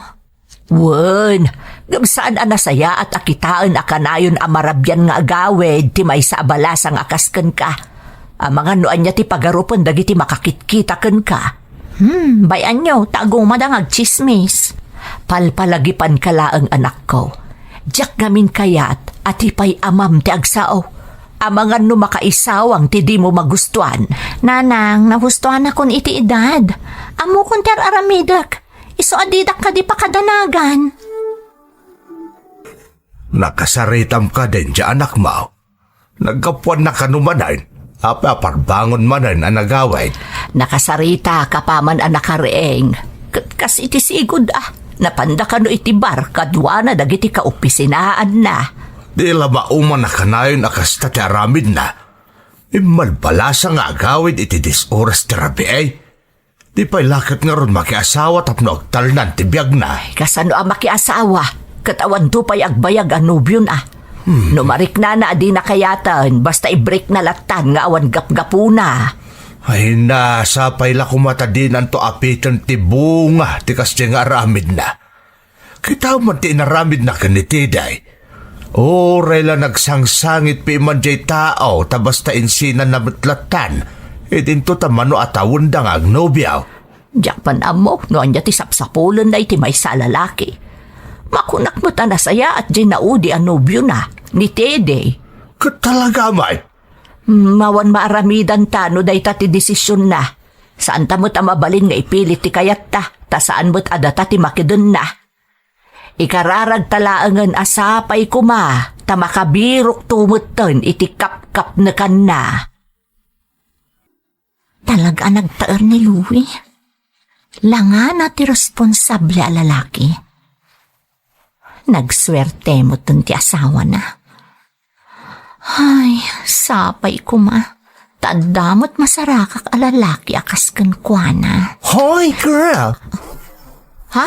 Wen, ngem saan a nasayaat a kitaen a kanayon a marabian nga agawid ti maysa a balasang a kas kenka. Amangan no ania ti pagarupen dagiti makakitkita kenka. Hmm, bay-anyo, ta agumada nga agtsismis. Palpalagipanka laeng, anakko. Diak ngamin kayat a ti pay amam ti agsao. Amangan no makaisawang ti dimo magustuan. Nanang, nahustuanakon iti edad. Ammokon ti ar-aramidek. Isu a didak kadi pakadanagan. Nakasaritam kadin ti anakmo. Naggapuanna kano manen, apay a parbangon manen a nagawid? Nakasaritak apaman a nakariing. Ket kas iti sigud a, napanda kano iti bar kaduana dagiti kaopisinaanna. Di la mauman a kanayon a kasta ti aramidna. Immalbalasa nga agawid iti dies oras ti rabii. Di pay la ket ngarud makiasawa tapno agtalnan ti biagna. Kasano a makiasawa? Ket awanto pay agbayag a nobiona. Hmm. No mariknana a dina kayaten, basta i-break na lattan nga awan gapgapuna. Ay na, sapay la koma ta dinanto apiten ti bunga ti kasdiay nga aramidna. Kitaem man ti inaramidna ken ni Teddy. Uray la nagsangsangit pay man diay tao ta basta insinanna met lattan, idinto ta mano a tawenda nga agnobio. Diak man ammo no ania ti sapsapulenna iti maysa a lalaki. Makunak met a nasayaat diay naudi a nobiona, ni Teddy. Ket talaga met? Hmm, awan maaramidanta no dayta ti desisionna. Saanta met a mabalin nga ipilit ti kayatta, ta saan met a data ti makedenna. Ikararagta laengen a sapay koma ta makabirokto metten iti kapkapnekanna. Talaga a nagtaer ni Louie. Langana ti responsable a lalaki. Nagsuerte metten ti asawana. Ay, sapay koma. Ta adda met masarakak a lalaki a kas kenkuana. Hoy, girl! Ha?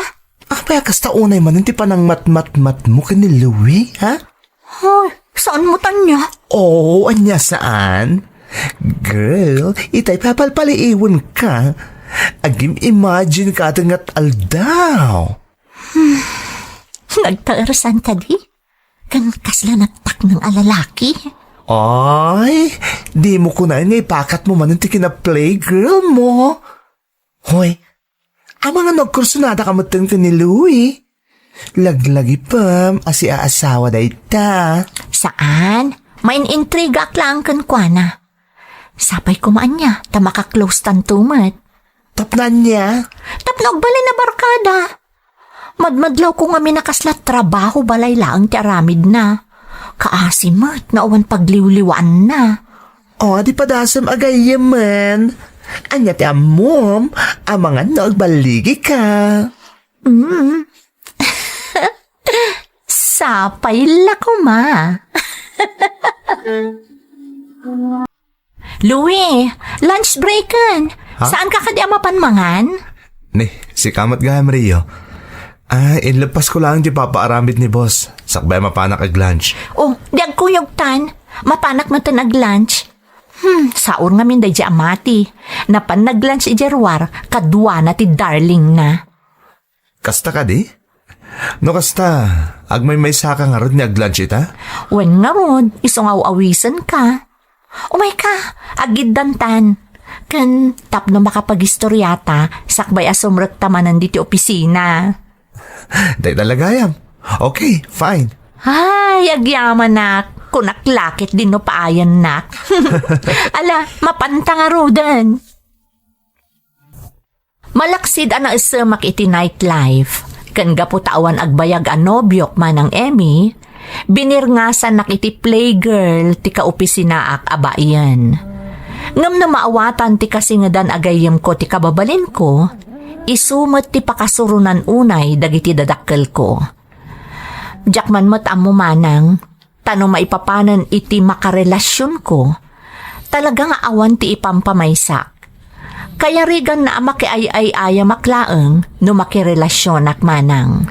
Apay a kasta unay manen ti panangmatmatmatmo ken ni Louie, ha? Hoy, saan met ania? Oh, ania saan? Girl, itay papalpaliiwenka. Agim-imagine ka atengat aldaw. Nagtaeresan kadi? Ken kasla nagtaknang a lalaki? Ay, dimo kunaen nga ipakatmo manen ti kina-playgirl mo. Hoy, amangan no agkursunada ka metten ken ni Louie. Laglagipem a siaasawa dayta. Saan? Mainintrigaak laeng kenkuana. Sapay koma ania, ta maka-close tanto met. Tapno ania? Tapno agbalin a barkada. Madmadlawko ngamin a kasla trabaho balay laeng ti aramidna. Kaasi met no awan pagliwliwaanna. O, di padasem a gayyemen. Ania ti ammom? Amangan no agballigika. Mm. Sapay la koma. Louie, lunch breaken. Ha? Saan ka kadi a mapan mangan? Ni, sika met gayam, Rio. Ah, inleppas ko lang ti papaaramid ni boss. Sakbay a mapanak ag-lunch. Oh, di agkuyogtan. Mapanak metten ag-lunch. Hmm, saur ngamin daydi a mati. Napan nag-lunch idiay ruar, kaduana ti darling na. Kasta kadi? No kasta, agmaymaysa ka ngarud ni ag-lunch ita? Wen ngarud, isu nga aw-awisen ka. Umay ka, aggiddantan. Ken tapno makapagistoriata, sakbay a sumrekta manen diti opisina. Dayta la gayam. Okay, fine. Ay, agyamanak. Kunak la ket dinno paayannak. Ala, mapanta ngaruden. Malaksid a naesemak iti nightlife, ken gapu ta awan agbayag a nobiok manang Emmy, binirngasannak iti playgirl ti kaopisinaak a baien. Ngem no maawatan ti kasingedan a gayyemko ti kababalinko, isu met ti pakasuronan unay dagiti dadakkelko. Diak man met ammo manang, ta no maipapanen iti makarelasionko, talaga nga awan ti ipampamaysak. Kayariganna a makiay-ay-ayamak laeng no makirelasionak manang.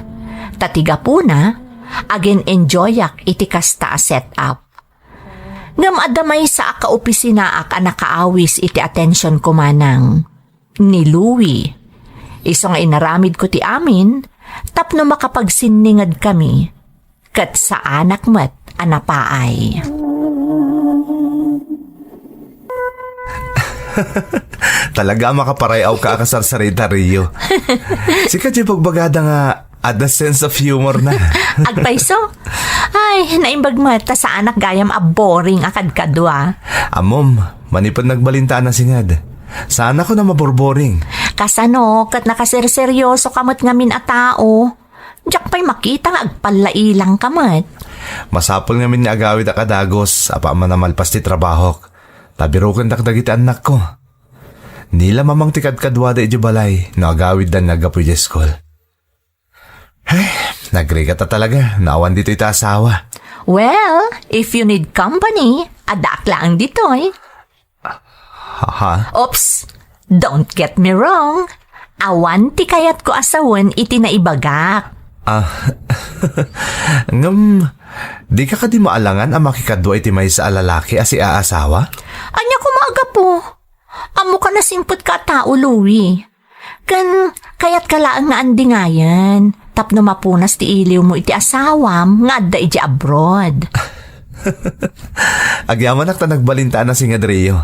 Ta ti gapuna, agin-enjoyak iti kasta a setup. Ngem adda maysa a kaopisinaak a nakaawis iti atensionko manang. Ni Louie. Isu nga inaramidko ti amin tapno makapagsinninged kami. Ket saanak met a napaay. Talaga a makaparayaw ka a kasarsarita, Rio. Sika ti pagbagada nga adda sense of humor na. Agpayso? Ay, naimbag met ta saanak gayam a boring a kadkadua. Ammom, manipud nagbalinta a nasinged. Saanak a maborboring. Kasano, ket nakaserseryoso ka met ngamin a tao. Diak pay makita nga agpallailangka met. Masapul ngamin nga agawid a kadagus, apaman a malpas ti trabahok. Ta birokendak dagiti annakko. Ni la mamang ti kadkaduada idiay balay no agawiddan nga aggapu idiay school. Ay, nagrigat a talaga no awan ditoy ti asawa. Well, if you need company, addaak laeng ditoy. Ha? Oops, don't get me wrong. Awan ti kayatko a sawen iti naibagak. Ah, ngem, di ka kadi maalangan a makikadua iti maysa a lalaki a siaasawa? Ania koma a gapu? Ammok a nasingpetka a tao, Louie. Ken kayatka laeng nga andingayen tapno mapunas ti iliwmo iti asawam nga adda idiay abroad. Agyamanak ta nagbalinta a nasinged, Rio.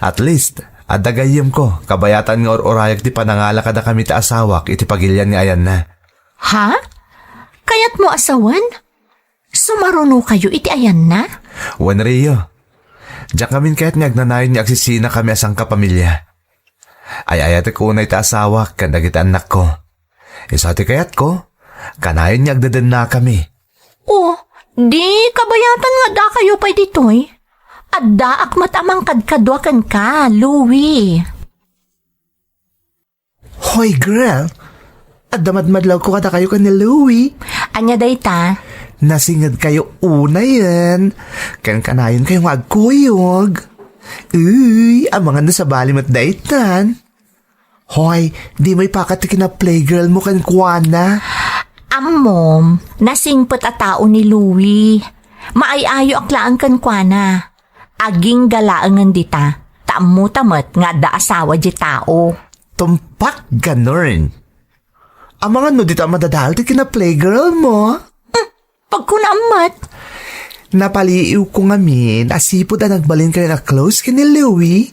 At least, adda gayyemko, kabayatan nga ur-urayag ti panangala kadakami ti asawak iti pagilian nga ayanna. Ha? Kayatmo a sawen? Sumarunokayo iti ayanna? Wen, Rio. Diak ngamin kayat nga agnanayon nga agsisinakami a sangkapamilya. Ay-ayatek unay ti asawak ken dagiti annakko. Isu ti kayatko, kanayon nga agdedennakami. Oh, di kabayatan nga addakayo pay ditoy. Addaak met a mangkadkadua kenka, Louie. Hoy, girl! Adda madmadlawko kadakayo ken ni Louie. Ania dayta? Nasingedkayo unayen. Ken kanayonkayo nga agkuyog. Uy, amangan no sabali met daytan. Hoy, dimo ipakat ti kina-playgirl mo kenkuana. Ammom, nasingpet a tao ni Louie. Maay-ayoak laeng kenkuana. Agingga laengen dita, ta ammota met nga adda asawa di tao. Tumpak, ganun. Amangan no dita madadael ti kina-playgirl mo? Hmm, pagkunaam met. Napaliiwko ngamin a sipud a nagbalinkayon a close ken ni Louie.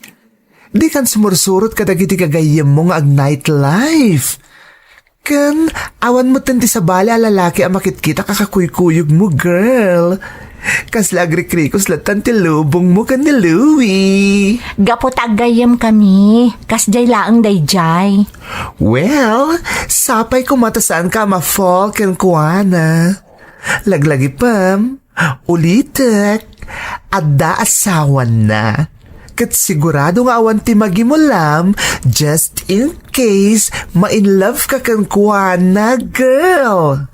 Dikan sumursurot kadagiti gagayyemmo nga ag-nightlife. Ken, awan metten ti sabali a lalaki a makitkitak a kakuykuyogmo, girl. Kasla agrikrikos latta ti lubongmo ken ni Louie. Gapu ta aggayyemkami, kasdiay laeng daydiay. Well, sapay koma ta saanka a ma-fall kenkuana. Laglagipem, ulitek, adda asawana. Ket sigurado nga awan ti magimulam, just in case ma-in love ka kenkuana, girl.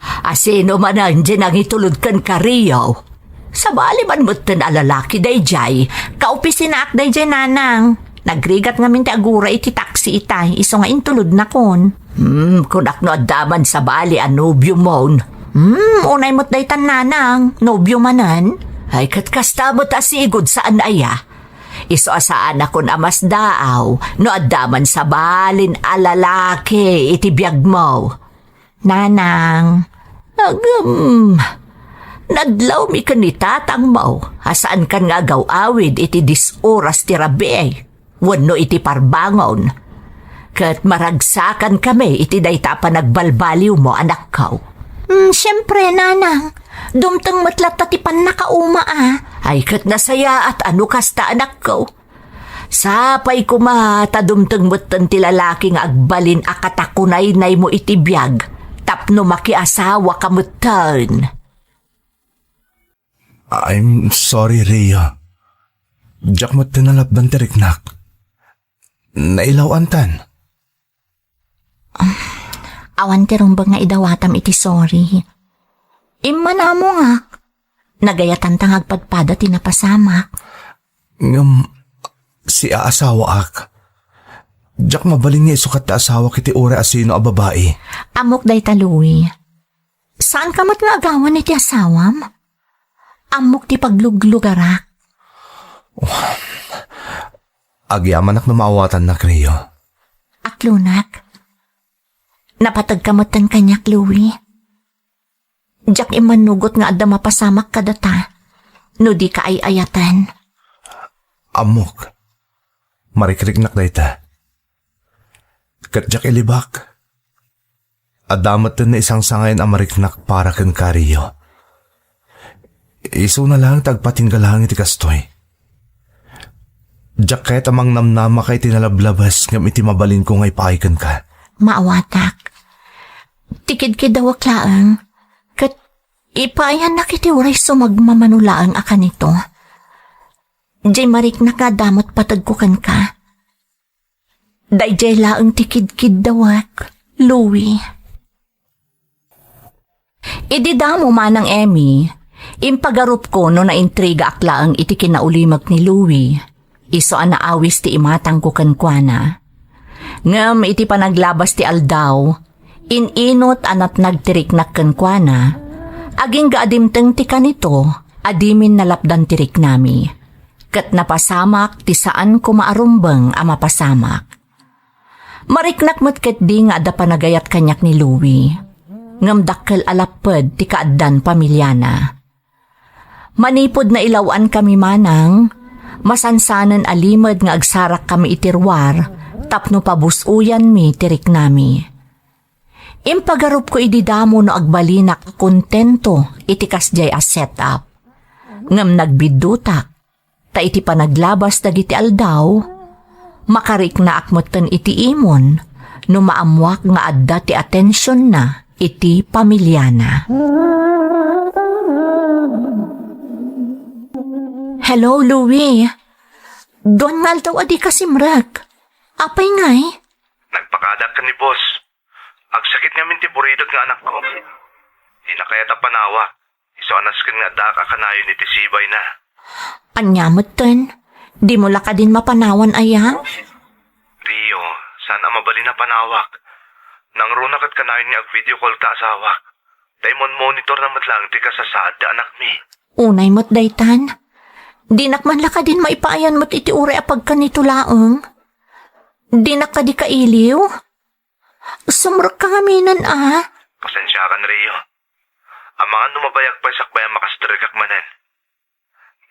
Asino manen ti nangitulod kenka, Rio? Sabali man metten a lalaki daydiay. Kaopisinaak daydiay, nanang. Nagrigat ngamin ti aguray iti taksi itay, isu nga intulodnakon. Hmm, kunak no adda man sabali a nobiomon. Hmm, unay met daytan, nanang. Nobio manen? Ay, ket kasta met a sigud saan aya. Isu a saanakon a masdaaw no adda man sabalin a lalaki iti biagmo. Nanang. Agem, nadlawmi ken ni tatangmo a saankan nga agaw-awid iti dis oras ti rabii wenno iti parbangon. Ket maragsakankami iti dayta a panagbalbaliwmo, anakko. Hmm, siempre, nanang. Dumteng met latta ti pannakauma a. Ay, ket nasayaat a no kasta, anakko. Sapay koma ta dumteng metten ti lalaki nga agbalin a katakunaynaymo iti biag tapno makiasawaka metten. I'm sorry, Rio. Diak metten nalapdan ti riknak. Nailaw-antan. Awan ti rumbeng nga idawatam iti sorry. Immanamongak. Nagayatanta nga agpadpada ti napasamak. Ngem, si aasawaak. Diak mabalin nga isukat ti asawak iti uray a sino a babai. Ammok dayta, Louie. Saanka met nga agawan iti asawam? Ammok ti pagluglugarak. Agyamanak no maawatannak, Rio. Aklonak. Napategka metten kaniak, Louie. Diak immanugot nga adda mapasamak kadata no dika ay-ayaten. Ammok. Marikriknak dayta. Ket diak ilibak. Adda metten naisangsangayan a mariknak para kenka, Rio. Isuna laeng ti agpatingga laeng iti kastoy. Diak kayat a mangnamnamaka iti nalablabas ngem iti mabalinko nga ipaay kenka. Maawatak. Tikidkiddawak laeng, ket ipaayannak iti uray sumagmamano laeng a kanito. Diay mariknak nga adda met pategko kenka. Daydiay laeng ti kidkiddawak, Louie. Idi damo, Manang Emmy, impagarupko no naintrigaak laeng iti kinaulimek ni Louie, isu a naawis ti imatangko kenkuana. Ngem iti panaglabas ti aldaw, in-inut a natnag ti riknak kenkuana, agingga a dimteng ti kanito a dimin nalapdan ti riknami. Ket napasamak ti saan koma a rumbeng a mapasamak. Mariknak met ketdi nga adda panagayat kaniak ni Louie, ngem dakkel a lapped ti kaaddan pamiliana. Manipud nailaw-ankami, Manang, masansanen a limed nga agsarakkami iti ruar tapno pabus-oyanmi ti riknami. Impagarupko idi damo no agbalinak a kontento iti kasdiay a setup. Ngem nagbiddutak, ta iti panaglabas dagiti aldaw, makariknaak metten iti imon no maammoak nga adda ti atensionna iti pamiliana. Hello, Louie. Duan nga aldaw a dika simrek. Apay ngay? Nagpakadak ken ni boss. Agsakit ngamin ti buridak nga anakko. Dina kayat a panawak. Isu a nasken nga addaak a kanayon iti sibayna. Ania metten? Dimo la kadin mapanawan aya? Rio, saan a mabalin a panawak. Nangruna ket kanayon nga ag-video call ta asawak. Ta imonmonitorna met laeng ti kasasaad ti anakmi. Unay met daytan. Dinak man la kadin maipaayan met iti uray a pagkanito laeng. Dinak kadi kailiw? Sumrekka ngaminen a. Pasensiakan, Rio. Amangan no mabayag pay sakbay a makastrekak manen.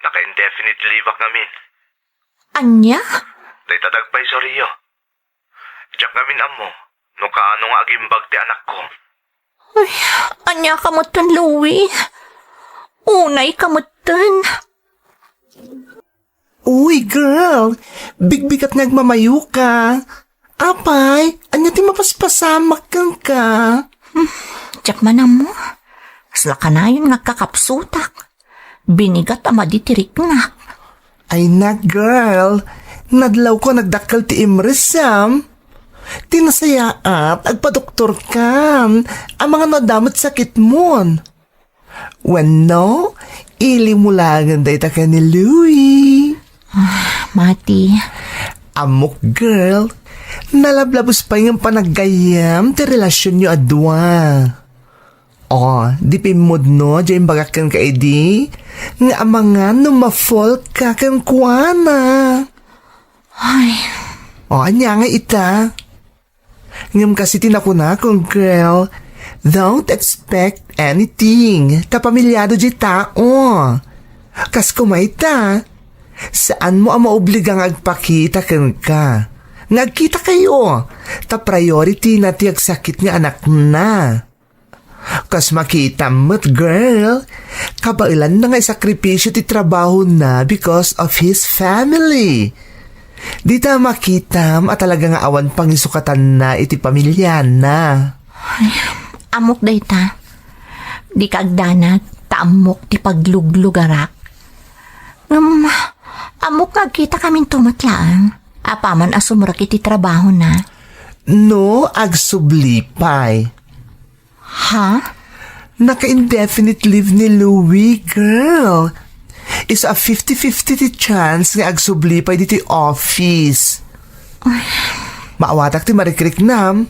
Naka-indefinite leave-ak ngamin. Ania? Dayta dagpay, Rio. Diak ngamin ammo no kaano nga agimbag ti anakko. Ania ka metten, Louie? Unay ka metten. Uy, girl! Bigbigat nga agmamayo ka. Apay, ania ti mapaspasamak kenka? Hmm, diak man ammo. Kasla kanayon nga agkakapsutak. Binigat a madi ti riknak. Ay na, girl. Nadlawko a nagdakkel ti imressam. Ti nasayaat, agpadoktorkan. Amangan no adda met sakitmon. Wenno, ilimmo laengen dayta ken ni Louie. Ah, Mati. Ammok, girl. Nalablabos pay nga panaggayyem ti relasionyo a dua. Oh, di pimmudno, diay imbagak kenka idi, nga amangan no ma-fall ka kenkuana. Ay. Oh, ania nga ita? Ngem kas iti nakunakon, girl, don't expect anything. Ta pamilyado diay tao. Kas kumayta, saanmo a maobliga nga agpakita kenka nga agkitakayo. Ta priority na ti agsakit nga anakna. Kas makitam met, girl, kabaelanna nga isakripisio ti trabahona because of his family. Dita makitam a talaga nga awan pangisukatanna iti pamilyana. Ay, ammok dayta. Dika agdanag, ta ammok ti pagluglugarak. Ngem, ammok nga agkitakaminto met laeng, apaman a sumrek iti trabahona. No, agsubli pay. Ha? Naka-indefinite leave ni Louie, girl. Isu a fifty fifty ti chance nga agsubli pay ditoy office. Ay. Maawatak ti marikriknam,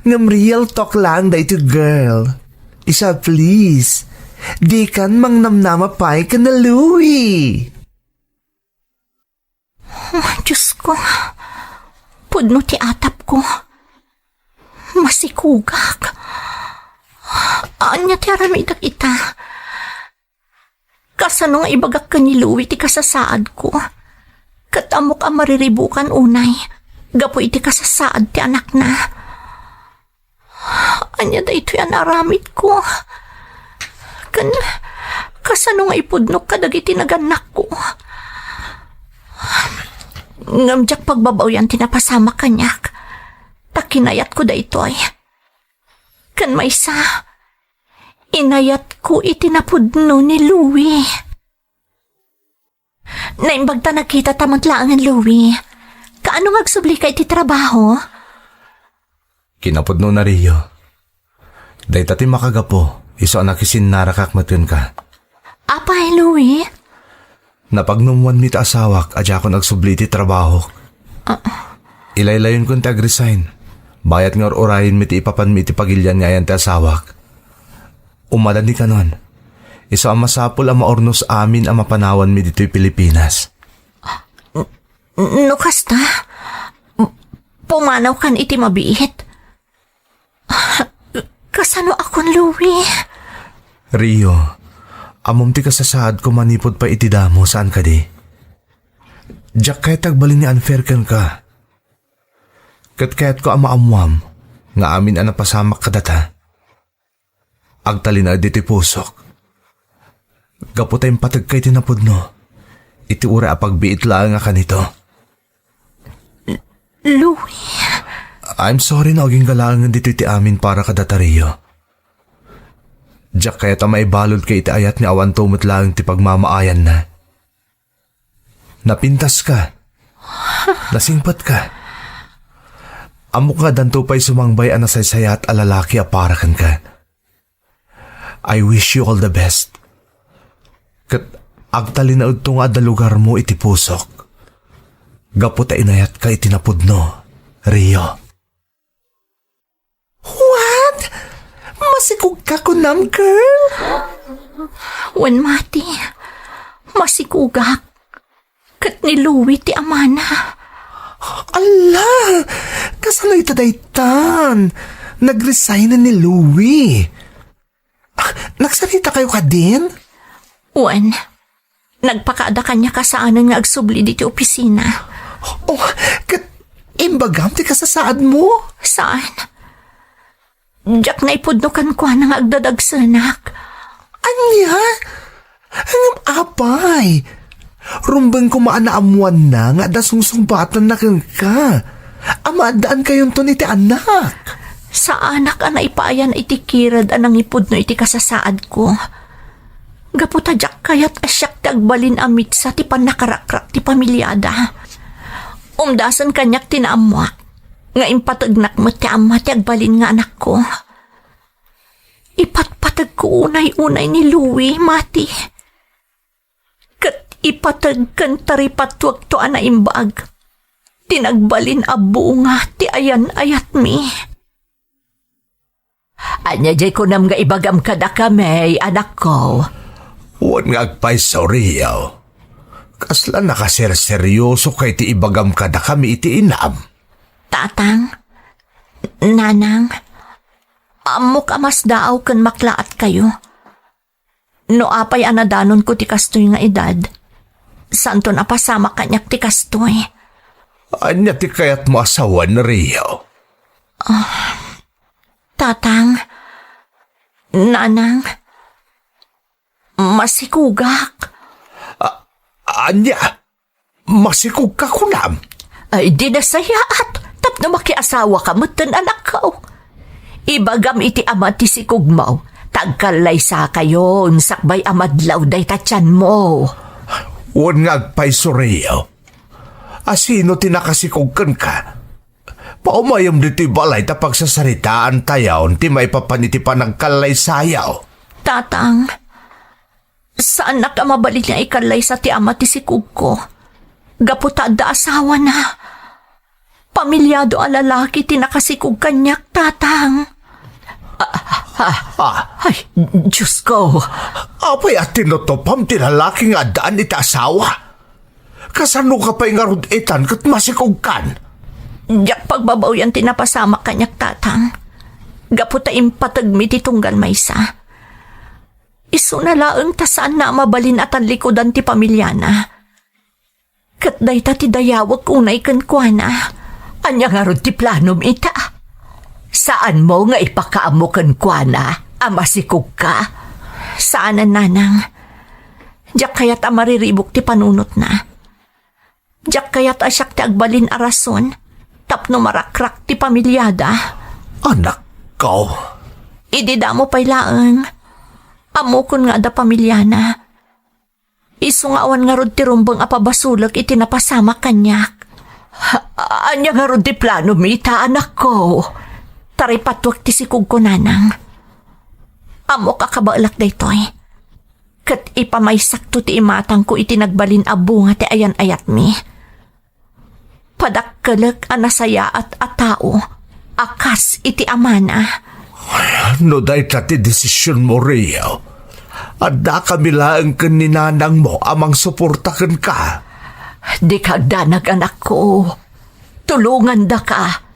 ngem real talk lang daytoy, girl. Isu a please, dikan mangnamnama pay ken ni Louie. Oh, Diyos ko. Pudno ti atap ko. Masikugak. Ania ti aramidek ita? Kasano nga ibagak ken ni Louie ti kasasaadko? Ket ammok a mariribukan unay gapu iti kasasaad ti anakna. Ania daytoy a naaramidko? Ken kasano nga ipudnok kadagiti nagannakko? Ngem diak pagbabaoyan ti napasamak kaniak, ta kinayatko daytoy. Ken maysa, inayatko iti napudno ni Louie. Naimbag ta nagkitata met laengen, Louie. Kaano nga agsublika iti trabaho? Kinapudnona, Rio. Dayta ti makagapu, isu a nakisinnarakak met kenka. Apay, Louie? Napagnumwanmi ti asawak a diakon agsubli iti trabahok. Ah. Ilaylayonkon ti agresign. Bayat nga ur-urayenmi ti ipapanmi iti pagilian nga ayan ti asawak. Umadani kanon. Isu a masapul a maurnos amin a mapanawanmi ditoy Pilipinas. N-, no kasta, pumanawkan iti mabiit. Kasanoakon, Louie? Rio, ammom ti kasasaadko manipud pay iti damo, saan kadi? Diak kayat agbalin nga unfair kenka. Ket kayatko a maammoam nga amin a napasamak kadata, agtalinaed ditoy pusok. Gapu ta impategka iti napudno, iti uray a pagbiit laeng a kanito. Louie. I'm sorry no agingga laengen ditoy ti amin para kadata, Rio. Diak kayat a maibaludka iti ayat nga awanto met laeng ti pagmamaayanna. Napintaska. Nasingpetka. Ammok nga addanto pay sumangbay a nasaysayaat a lalaki a para kenka. I wish you all the best. Ket agtalinaedto nga adda lugarmo iti pusok. Gapu ta inayatka iti napudno, Rio. What? Masikogka kunam, girl? Wen, Mati. Masikogak. Ket ni Louie ti amana. Alla! Kasano ita daytan? Nagresign ni Louie. Ah, nagsaritakayo kadin? Wen, nagpakaada kaniak a saanen nga agsubli ditoy opisina. Oh, ket imbagam ti kasasaadmo? Saan? Diak naipudno kenkuana nga agdadagsenak. Ania? Ngem apay, rumbeng koma a naammoanna nga adda sungsungbatanna kenka. Amaaddaankayonton iti annak. Saanak a naipaayan iti kired a nangipudno iti kasasaadko. Gapu ta diak kayat a siak ti agbalin a mitsa ti pannakarakrak ti pamiliada. Umdasen kaniak ti naammoak nga impategnak met ti ama ti agbalin nga anakko. Ipatpategko unay-unay ni Louie, mati. Ket ipateg ken taripatuekto a naimbag ti nagbalin a bunga ti ayan-ayatmi. Ania diay kunam nga ibagam kadakami, anakko? Wen nga agpayso, Rio. Kasla nakaserseryosoka iti ibagam kadakami iti inam. Tatang, Nanang, ammok a masdaaw ken maklaatkayo. No apay a nadanonko ti kastoy nga edad, saanton a pasamak kaniak ti kastoy. Ania ti kayatmo a sawen, Rio? Tatang, Nanang, masikugak. Ania? Masikogka kunam? Ay, di nasayaat, tapno makiasawaka metten, anakko. Ibagam iti ama ti sikogmo, ta agkallaysakayon sakbay a madlaw dayta tianmo. Wen nga agpayso, Rio. Asino ti nakasikog kenka? Paumayem ditoy balay ta pagsasaritaantayon ti maipapan iti panagkallaysayo. Tatang, saanak a mabalin nga ikallaysa ti ama ti sikogko. Gapu ta adda asawana. Pamiliado a lalaki ti nakasikog kaniak, Tatang. Ah, ah, ah, ay, Diyos ko. Apay a tinutupam ti lalaki nga addaan iti asawa? Kasanoka pay ngarud itan ket masikogkan? Diak pagbabawian ti napasamak kaniak, Tatang. Gapu ta impategmi ti tunggal maysa. Isuna laeng ta saanna a mabalin a tallikudan ti pamiliana. Ket dayta ti dayawek unay kenkuana. Ania ngarud ti planom ita? Saanmo nga ipakaammo kenkuana a masikogka? Saanen, Nanang. Diak kayat a mariribuk ti panunotna. Diak kayat a siak ti agbalin a rason tapno marakrak ti pamiliada. Anakko. Idi damo pay laeng, ammokon nga adda pamiliana. Isu nga awan ngarud ti rumbeng a pabasolek iti napasamak kaniak. Ania ngarud ti planom ita, anakko? Taripatuek ti sikogko, Nanang. Ammok a kabaelak daytoy. Ket ipamaysakto ti imatangko iti nagbalin a bunga ti ayan-ayatmi. Padakkelek a nasayaat a tao a kas iti amana. No dayta ti desisionmo, Rio, addakami laeng ken ni nanangmo a mangsuporta kenka. Dika agdanag, anakko. Tulongandaka.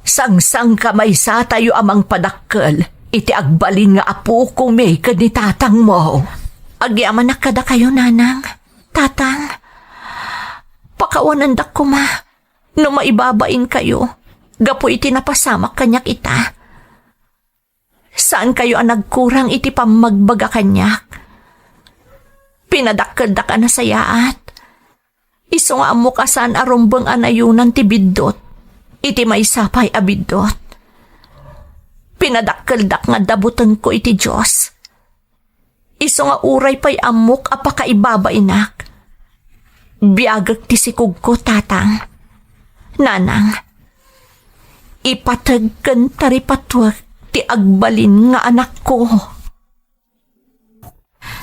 Sangsangka, maysatayo a mangpadakkel iti agbalin nga apokomi ken ni tatangmo. Agyamanak kadakayo, Nanang. Tatang, pakawanendak koma no maibabainkayo gapu iti napasamak kaniak ita. Saankayo a nagkurang iti pammagbaga kaniak. Pinadakkeldak a nasayaat. Isu nga ammok a saan a rumbeng a nayonan ti biddut iti maysa pay a biddut. Pinadakkeldak nga adda butengko iti Dios. Isu nga uray pay ammok a pakaibabainak, biagek ti sikogko, Tatang, Nanang. Ipateg ken taripatuek ti agbalin nga anakko.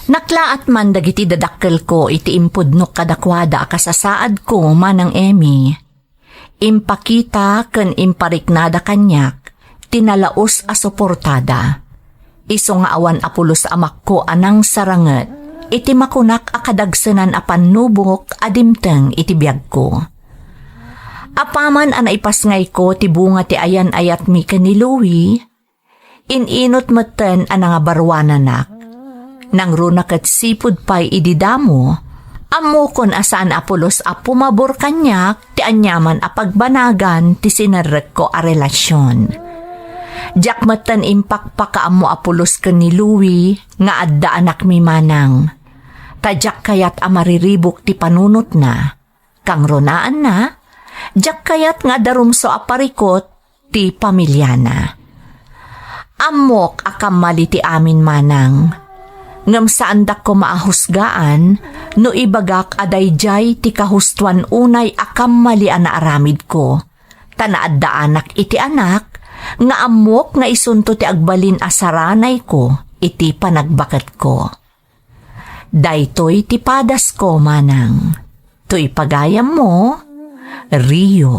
Naklaat man dagiti dadakkelko iti impudnok kadakuada a kasasaadko, Manang Emmy. Impakita ken impariknada kaniak ti nalaus a suportada. Isu nga awan a pulos a makko a nangsaranget iti makunak a kadagsenan a pannubok a dimteng iti biagko. Apaman a naipasngayko ti bunga ti ayan-ayatmi ken ni Louie, in-inut metten a nangabaruananak. Nangruna ket sipud pay idi damo, ammokon a saan a pulos a pumabor kaniak ti aniaman a pagbanagan ti sinerrekko a relasion. Diak metten impakpakaammo a pulos ken ni Louie nga adda anakmi manang. Ta diak kayat a mariribuk ti panunotna. Kangrunaanna, diak kayat nga adda rumsua a parikut ti pamiliana. Ammok a kammali ti amin manang. Ngem saandak koma a husgaan no ibagak a daydiay ti kahustoan unay a kammali a naaramidko. Ta naaddaanak iti anak nga ammok nga isunto ti agbalin a saranayko iti panagbaketko. Daytoy ti padasko, manang. Toy pagayammo, Rio.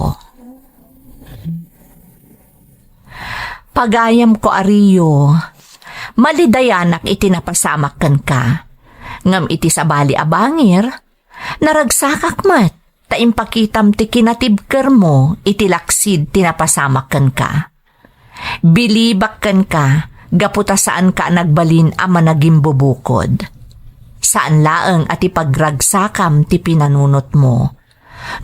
Pagayamko a Rio, malidayanak iti napasamak kenka. Ngem iti sabali a bangir, naragsakak met ta impakitam ti kinatibkermo iti laksid ti napasamak kenka. Bilibak kenka, gapu ta saanka a nagbalin a managimbubukod. Saan laeng a ti pagragsakam ti pinanunotmo.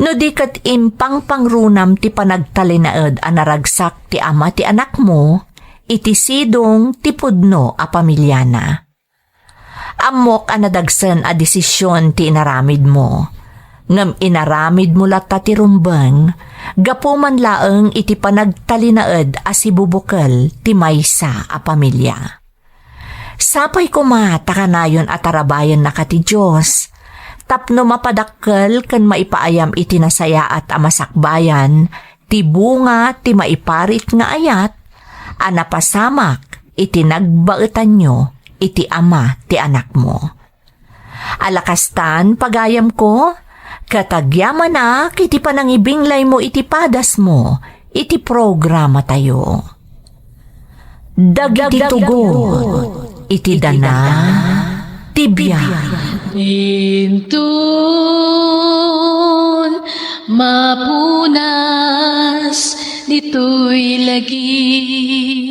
No di ket impangpangrunam ti panagtalinaed a naragsak ti ama ti anakmo iti sidong ti pudno a pamiliana. Ammok a nadagsen a desisyon ti inaramidmo. Ngem inaramidmo latta ti rumbeng, gapu man laeng iti panagtalinaed a sibubukel ti maysa a pamilya. Sapay koma ta kanayon a tarabayannaka ti Dios, tapno mapadakkel ken maipaayam iti nasayaat a masakbayan ti bunga ti maiparit nga ayat a napasamak iti nagbaetanyo iti ama ti anakmo. Ala kastan, pagayamko, ket agyamanak iti panangibinglaymo iti padasmo iti programatayo. Dagiti tugot iti dana ti biag. Inton mapunas ditoy lagi.